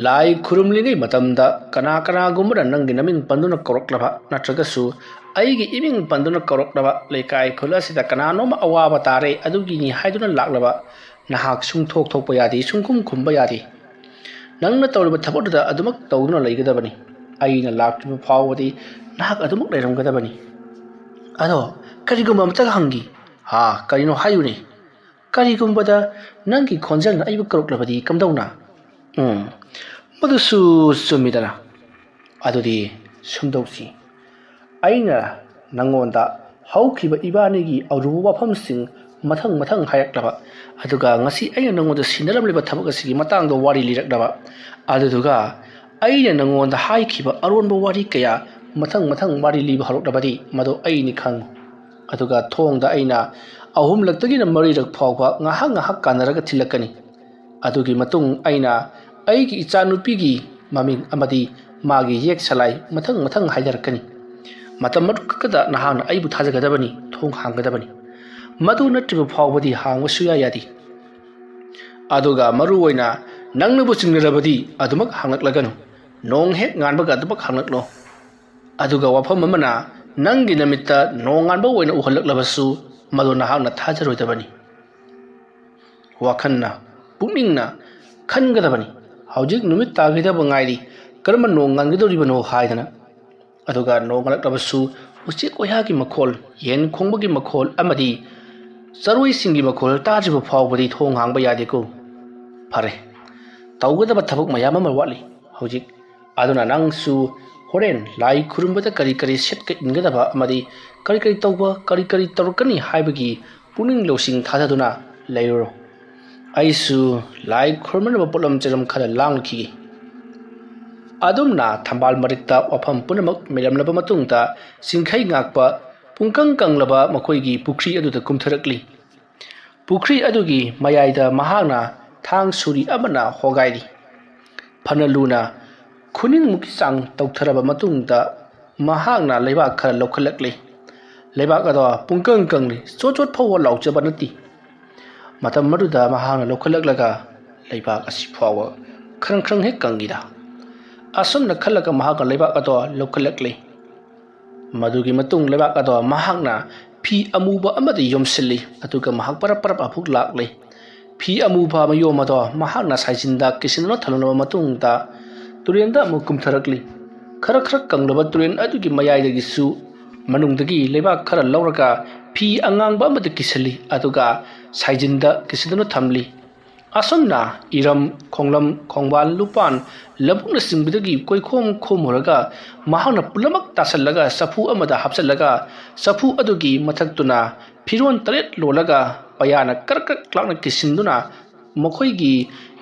ꯂꯥꯏ ꯈꯨꯔꯨꯝꯂꯤꯉꯩ ꯃꯇꯝꯗ ꯀꯅꯥ ꯀꯅꯥꯒꯨꯝꯕꯅ ꯅꯪꯒꯤ ꯅꯃꯤꯡ ꯄꯟꯗꯨꯅ ꯀꯧꯔꯛꯂꯕ ꯅꯠꯇ꯭ꯔꯒꯁꯨ ꯑꯩꯒꯤ ꯏꯃꯤꯡ ꯄꯟꯗꯨꯅ ꯀꯧꯔꯛꯂꯕ, ꯂꯩꯀꯥꯏ ꯈꯨꯜ ꯑꯁꯤꯗ ꯀꯅꯥꯅꯣꯝ ꯑꯋꯥꯕ ꯇꯥꯔꯦ ꯑꯗꯨꯒꯤꯅꯤ ꯍꯥꯏꯗꯨꯅ ꯂꯥꯛꯂꯕ, ꯅꯍꯥꯛ ꯁꯨꯡꯊꯣꯛ ꯊꯣꯛꯄ ꯌꯥꯗꯦ, ꯁꯨꯡꯈꯨꯝ ꯈꯨꯝꯕ ꯌꯥꯗꯦ꯫ ꯅꯪꯅ ꯇꯧꯔꯤꯕ ꯊꯕꯛ ꯑꯗꯨꯗ ꯑꯗꯨꯃꯛ ꯇꯧꯗꯨꯅ ꯂꯩꯒꯗꯕꯅꯤ꯫ ꯑꯩꯅ ꯂꯥꯛꯇ꯭ꯔꯤꯕ ꯐꯥꯎꯕꯗꯤ ꯅꯍꯥꯛ ꯑꯗꯨꯃꯛ ꯂꯩꯔꯝꯒꯗꯕꯅꯤ꯫ ꯑꯗꯣ ꯀꯔꯤꯒꯨꯝꯕ ꯑꯃꯇꯒ ꯍꯪꯒꯦ꯫ ꯍꯥ, ꯀꯔꯤꯅꯣ ꯍꯥꯏꯌꯨꯅꯦ꯫ ꯀꯔꯤꯒꯨꯝꯕꯗ ꯅꯪꯒꯤ ꯈꯣꯟꯖꯦꯜꯅ ꯑꯩꯕꯨ ꯀꯧꯔꯛꯂꯕꯗꯤ ꯀꯝꯗꯧꯅ? ꯎꯝ, ꯃꯗꯨꯁꯨ ꯆꯨꯝꯃꯤꯗꯅ꯫ ꯑꯗꯨꯗꯤ ꯁꯨꯝꯗꯧꯁꯤ꯫ ꯑꯩꯅ ꯅꯪꯉꯣꯟꯗ ꯍꯧꯈꯤꯕ ꯏꯕꯥꯅꯤꯒꯤ ꯑꯔꯨꯕ ꯋꯥꯐꯝꯁꯤꯡ ꯃꯊꯪ ꯃꯊꯪ ꯍꯥꯏꯔꯛꯂꯕ, ꯑꯗꯨꯒ ꯉꯁꯤ ꯑꯩꯅ ꯅꯪꯉꯣꯟꯗ ꯁꯤꯟꯅꯔꯝꯂꯤꯕ ꯊꯕꯛ ꯑꯁꯤꯒꯤ ꯃꯇꯥꯡꯗ ꯋꯥꯔꯤ ꯂꯤꯔꯛꯂꯕ, ꯑꯗꯨꯗꯨꯒ ꯑꯩꯅ ꯅꯪꯉꯣꯟꯗ ꯍꯥꯏꯈꯤꯕ ꯑꯔꯣꯟꯕ ꯋꯥꯔꯤ ꯀꯌꯥ ꯃꯊꯪ ꯃꯊꯪ ꯋꯥꯔꯤ ꯂꯤꯕ ꯍꯧꯔꯛꯂꯕꯗꯤ, ꯃꯗꯨ ꯑꯩꯅꯤ ꯈꯪꯉꯨ꯫ ꯑꯗꯨꯒ ꯊꯣꯡꯗ ꯑꯩꯅ ꯑꯍꯨꯝꯂꯛꯇꯒꯤꯅ ꯃꯔꯤꯔꯛ ꯐꯥꯎꯕ ꯉꯥꯏꯍꯥꯛ ꯉꯥꯏꯍꯥꯛ ꯀꯥꯟꯅꯔꯒ ꯊꯤꯜꯂꯛꯀꯅꯤ꯫ ꯑꯗꯨꯒꯤ ꯃꯇꯨꯡ ꯑꯩꯅ ꯑꯩꯒꯤ ꯏꯆꯥꯅꯨꯄꯤꯒꯤ ꯃꯃꯤꯡ ꯑꯃꯗꯤ ꯃꯥꯒꯤ ꯌꯦꯛ ꯁꯂꯥꯏ ꯃꯊꯪ ꯃꯊꯪ ꯍꯥꯏꯅꯔꯛꯀꯅꯤ꯫ ꯃꯇꯝ ꯑꯗꯨꯈꯛꯇꯗ ꯅꯍꯥꯛꯅ ꯑꯩꯕꯨ ꯊꯥꯖꯒꯗꯕꯅꯤ, ꯊꯣꯡ ꯍꯥꯡꯒꯗꯕꯅꯤ꯫ ꯃꯗꯨ ꯅꯠꯇ꯭ꯔꯤꯕ ꯐꯥꯎꯕꯗꯤ ꯍꯥꯡꯕ ꯁꯨꯌꯥ ꯌꯥꯗꯦ꯫ ꯑꯗꯨꯒ ꯃꯔꯨ ꯑꯣꯏꯅ ꯅꯪꯅꯕꯨ ꯆꯤꯡꯅꯔꯕꯗꯤ ꯑꯗꯨꯃꯛ ꯍꯥꯡꯂꯛꯂꯒꯅꯨ꯫ ꯅꯣꯡ ꯍꯦꯛ ꯉꯥꯟꯕꯒ ꯑꯗꯨꯃꯛ ꯍꯥꯡꯂꯛꯂꯣ꯫ ꯑꯗꯨꯒ ꯋꯥꯐꯝ ꯑꯃꯅ, ꯅꯪꯒꯤ ꯅꯃꯤꯠꯇ ꯅꯣꯡꯉꯥꯟꯕ ꯑꯣꯏꯅ ꯎꯍꯜꯂꯛꯂꯕꯁꯨ, ꯃꯗꯨ ꯅꯍꯥꯛꯅ ꯊꯥꯖꯔꯣꯏꯗꯕꯅꯤ꯫ ꯋꯥꯈꯜꯅ, ꯄꯨꯛꯅꯤꯡꯅ ꯈꯟꯒꯗꯕꯅꯤ, "ꯍꯧꯖꯤꯛ ꯅꯨꯃꯤꯠ ꯇꯥꯒꯗꯕ ꯉꯥꯏꯔꯤ, ꯀꯔꯝꯕ ꯅꯣꯡ ꯉꯥꯟꯒꯗꯧꯔꯤꯕꯅꯣ?" ꯍꯥꯏꯗꯅ꯫ ꯑꯗꯨꯒ ꯅꯣꯡꯉꯥꯜꯂꯛꯂꯕꯁꯨ ꯎꯆꯦꯛ ꯋꯥꯌꯥꯒꯤ ꯃꯈꯣꯜ, ꯌꯦꯟ ꯈꯣꯡꯕꯒꯤ ꯃꯈꯣꯜ ꯑꯃꯗꯤ ꯆꯔꯣꯏꯁꯤꯡꯒꯤ ꯃꯈꯣꯜ ꯇꯥꯗ꯭ꯔꯤꯕ ꯐꯥꯎꯕꯗꯤ ꯊꯣꯡ ꯍꯥꯡꯕ ꯌꯥꯗꯦꯀꯣ꯫ ꯐꯔꯦ, ꯇꯧꯒꯗꯕ ꯊꯕꯛ ꯃꯌꯥꯝ ꯑꯃ ꯋꯥꯠꯂꯤ ꯍꯧꯖꯤꯛ꯫ ꯑꯗꯨꯅ ꯅꯪꯁꯨ ꯍꯣꯔꯦꯟ ꯂꯥꯏ ꯈꯨꯔꯨꯝꯕꯗ ꯀꯔꯤ ꯀꯔꯤ ꯁꯦꯠꯀ ꯏꯟꯒꯗꯕ ꯑꯃꯗꯤ ꯀꯔꯤ ꯀꯔꯤ ꯇꯧꯕ, ꯀꯔꯤ ꯀꯔꯤ ꯇꯧꯔꯛꯀꯅꯤ ꯍꯥꯏꯕꯒꯤ ꯄꯨꯛꯅꯤꯡ ꯂꯧꯁꯤꯡ ꯊꯥꯗꯗꯨꯅ ꯂꯩꯔꯨꯔꯣ꯫ ꯑꯩꯁꯨ ꯂꯥꯏ ꯈꯨꯔꯨꯝꯅꯕ ꯄꯣꯠꯂꯝ ꯆꯩꯂꯝ ꯈꯔ ꯂꯥꯡꯂꯨꯈꯤꯒꯦ꯫ ꯑꯗꯨꯝꯅ ꯊꯝꯕꯥꯜ ꯃꯔꯤꯛꯇ ꯋꯥꯐꯝ ꯄꯨꯝꯅꯃꯛ ꯃꯦꯜꯂꯝꯂꯕ ꯃꯇꯨꯡꯗ, ꯆꯤꯡꯈꯩ ꯉꯥꯛꯄ ꯄꯨꯡꯀꯪ ꯀꯪꯂꯕ ꯃꯈꯣꯏꯒꯤ ꯄꯨꯈ꯭ꯔꯤ ꯑꯗꯨꯗ ꯀꯨꯝꯊꯔꯛꯂꯤ꯫ ꯄꯨꯈ꯭ꯔꯤ ꯑꯗꯨꯒꯤ ꯃꯌꯥꯏꯗ ꯃꯍꯥꯛꯅ ꯊꯥꯡ ꯁꯨꯔꯤ ꯑꯃꯅ ꯍꯣꯒꯥꯏꯔꯤ꯫ ꯐꯅ ꯂꯨꯅ ꯈꯨꯅꯤꯡꯃꯨꯛꯀꯤ ꯆꯥꯡ ꯇꯧꯊꯔꯕ ꯃꯇꯨꯡꯗ, ꯃꯍꯥꯛꯅ ꯂꯩꯕꯥꯛ ꯈꯔ ꯂꯧꯈꯠꯂꯛꯂꯤ꯫ ꯂꯩꯕꯥꯛ ꯑꯗꯣ ꯄꯨꯡꯀꯪ ꯀꯪꯂꯤ, ꯆꯣꯠ ꯆꯣꯠ ꯐꯥꯎꯕ ꯂꯥꯎꯖꯕ ꯅꯠꯇꯦ꯫ ꯃꯇꯝ ꯑꯗꯨꯗ ꯃꯍꯥꯛꯅ ꯂꯧꯈꯠꯂꯛꯂꯒ, "ꯂꯩꯕꯥꯛ ꯑꯁꯤ ꯐꯥꯎꯕ ꯈ꯭ꯔꯪ ꯈ꯭ꯔꯪ ꯍꯦꯛ ꯀꯪꯉꯤꯗ"꯫ ꯑꯁꯨꯝꯅ ꯈꯜꯂꯒ ꯃꯍꯥꯛꯅ ꯂꯩꯕꯥꯛ ꯑꯗꯣ ꯂꯧꯈꯠꯂꯛꯂꯤ꯫ ꯃꯗꯨꯒꯤ ꯃꯇꯨꯡ ꯂꯩꯕꯥꯛ ꯑꯗꯣ ꯃꯍꯥꯛꯅ ꯐꯤ ꯑꯃꯨꯕ ꯑꯃꯗ ꯌꯣꯝꯁꯤꯜꯂꯤ, ꯑꯗꯨꯒ ꯃꯍꯥꯛ ꯄꯔꯞ ꯄꯔꯞ ꯑꯃꯨꯛ ꯂꯥꯛꯂꯤ꯫ ꯐꯤ ꯑꯃꯨꯕ ꯃꯌꯣꯝ ꯑꯗꯣ ꯃꯍꯥꯛꯅ ꯁꯥꯏꯖꯤꯟꯗ ꯀꯤꯁꯤꯟꯗꯨꯅ ꯊꯝꯂꯕ ꯃꯇꯨꯡꯗ, ꯇꯨꯔꯦꯟꯗ ꯑꯃꯨꯛ ꯀꯨꯝꯊꯔꯛꯂꯤ꯫ ꯈꯔ ꯈꯔ ꯀꯪꯂꯕ ꯇꯨꯔꯦꯟ ꯑꯗꯨꯒꯤ ꯃꯌꯥꯏꯗꯒꯤꯁꯨ ꯃꯅꯨꯡꯗꯒꯤ ꯂꯩꯕꯥꯛ ꯈꯔ ꯂꯧꯔꯒ ꯐꯤ ꯑꯉꯥꯡꯕ ꯑꯃꯗ ꯀꯤꯁꯤꯜꯂꯤ, ꯑꯗꯨꯒ ꯁꯥꯏꯖꯤꯟꯗ ꯀꯤꯁꯤꯟꯗꯨꯅ ꯊꯝꯂꯤ꯫ ꯑꯁꯨꯝꯅ ꯏꯔꯝ, ꯈꯣꯡꯂꯝ, ꯈꯣꯡꯕꯥꯜ, ꯂꯨꯄꯥꯟ, ꯂꯧꯕꯨꯛꯅꯆꯤꯡꯕꯗꯒꯤ ꯀꯣꯏꯈꯣꯝ ꯈꯣꯝꯃꯨꯔꯒ ꯃꯍꯥꯛꯅ ꯄꯨꯝꯅꯃꯛ ꯇꯥꯁꯜꯂꯒ ꯆꯐꯨ ꯑꯃꯗ ꯍꯥꯞꯆꯜꯂꯒ ꯆꯐꯨ ꯑꯗꯨꯒꯤ ꯃꯊꯛꯇꯨꯅ ꯐꯤꯔꯣꯟ ꯇꯔꯦꯠ ꯂꯣꯜꯂꯒ ꯄꯩꯌꯥꯅ ꯀ꯭ꯔꯛ ꯀ꯭ꯔꯛ ꯂꯥꯎꯅ ꯀꯤꯁꯤꯟꯗꯨꯅ ꯃꯈꯣꯏꯒꯤ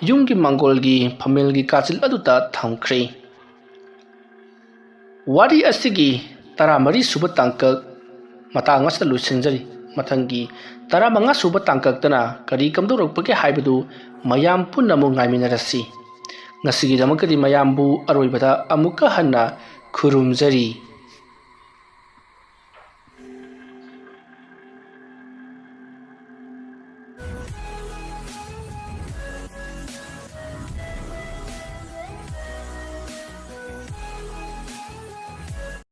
ꯌꯨꯝꯒꯤ ꯃꯥꯡꯒꯣꯜꯒꯤ ꯐꯝꯃꯦꯜꯒꯤ ꯀꯥꯆꯤꯜ ꯑꯗꯨꯗ ꯊꯝꯈ꯭ꯔꯦ꯫ ꯋꯥꯔꯤ ꯑꯁꯤꯒꯤ ꯇꯔꯥꯃꯔꯤ ꯁꯨꯕ ꯇꯥꯡꯀꯛ ꯃꯇꯥꯡ ꯑꯁꯤꯗ ꯂꯣꯏꯁꯤꯟꯖꯔꯤ꯫ ꯃꯊꯪꯒꯤ ꯇꯔꯥꯃꯉꯥ ꯁꯨꯕ ꯇꯥꯡꯀꯛꯇꯅ ꯀꯔꯤ ꯀꯝꯗꯧꯔꯛꯄꯒꯦ ꯍꯥꯏꯕꯗꯨ ꯃꯌꯥꯝ ꯄꯨꯟꯅ ꯑꯃꯨꯛ ꯉꯥꯏꯃꯤꯟꯅꯔꯁꯤ꯫ ꯉꯁꯤꯒꯤꯗꯃꯛꯇꯗꯤ ꯃꯌꯥꯝꯕꯨ ꯑꯔꯣꯏꯕꯗ ꯑꯃꯨꯛꯀ ꯍꯟꯅ ꯈꯨꯔꯨꯝꯖꯔꯤ꯫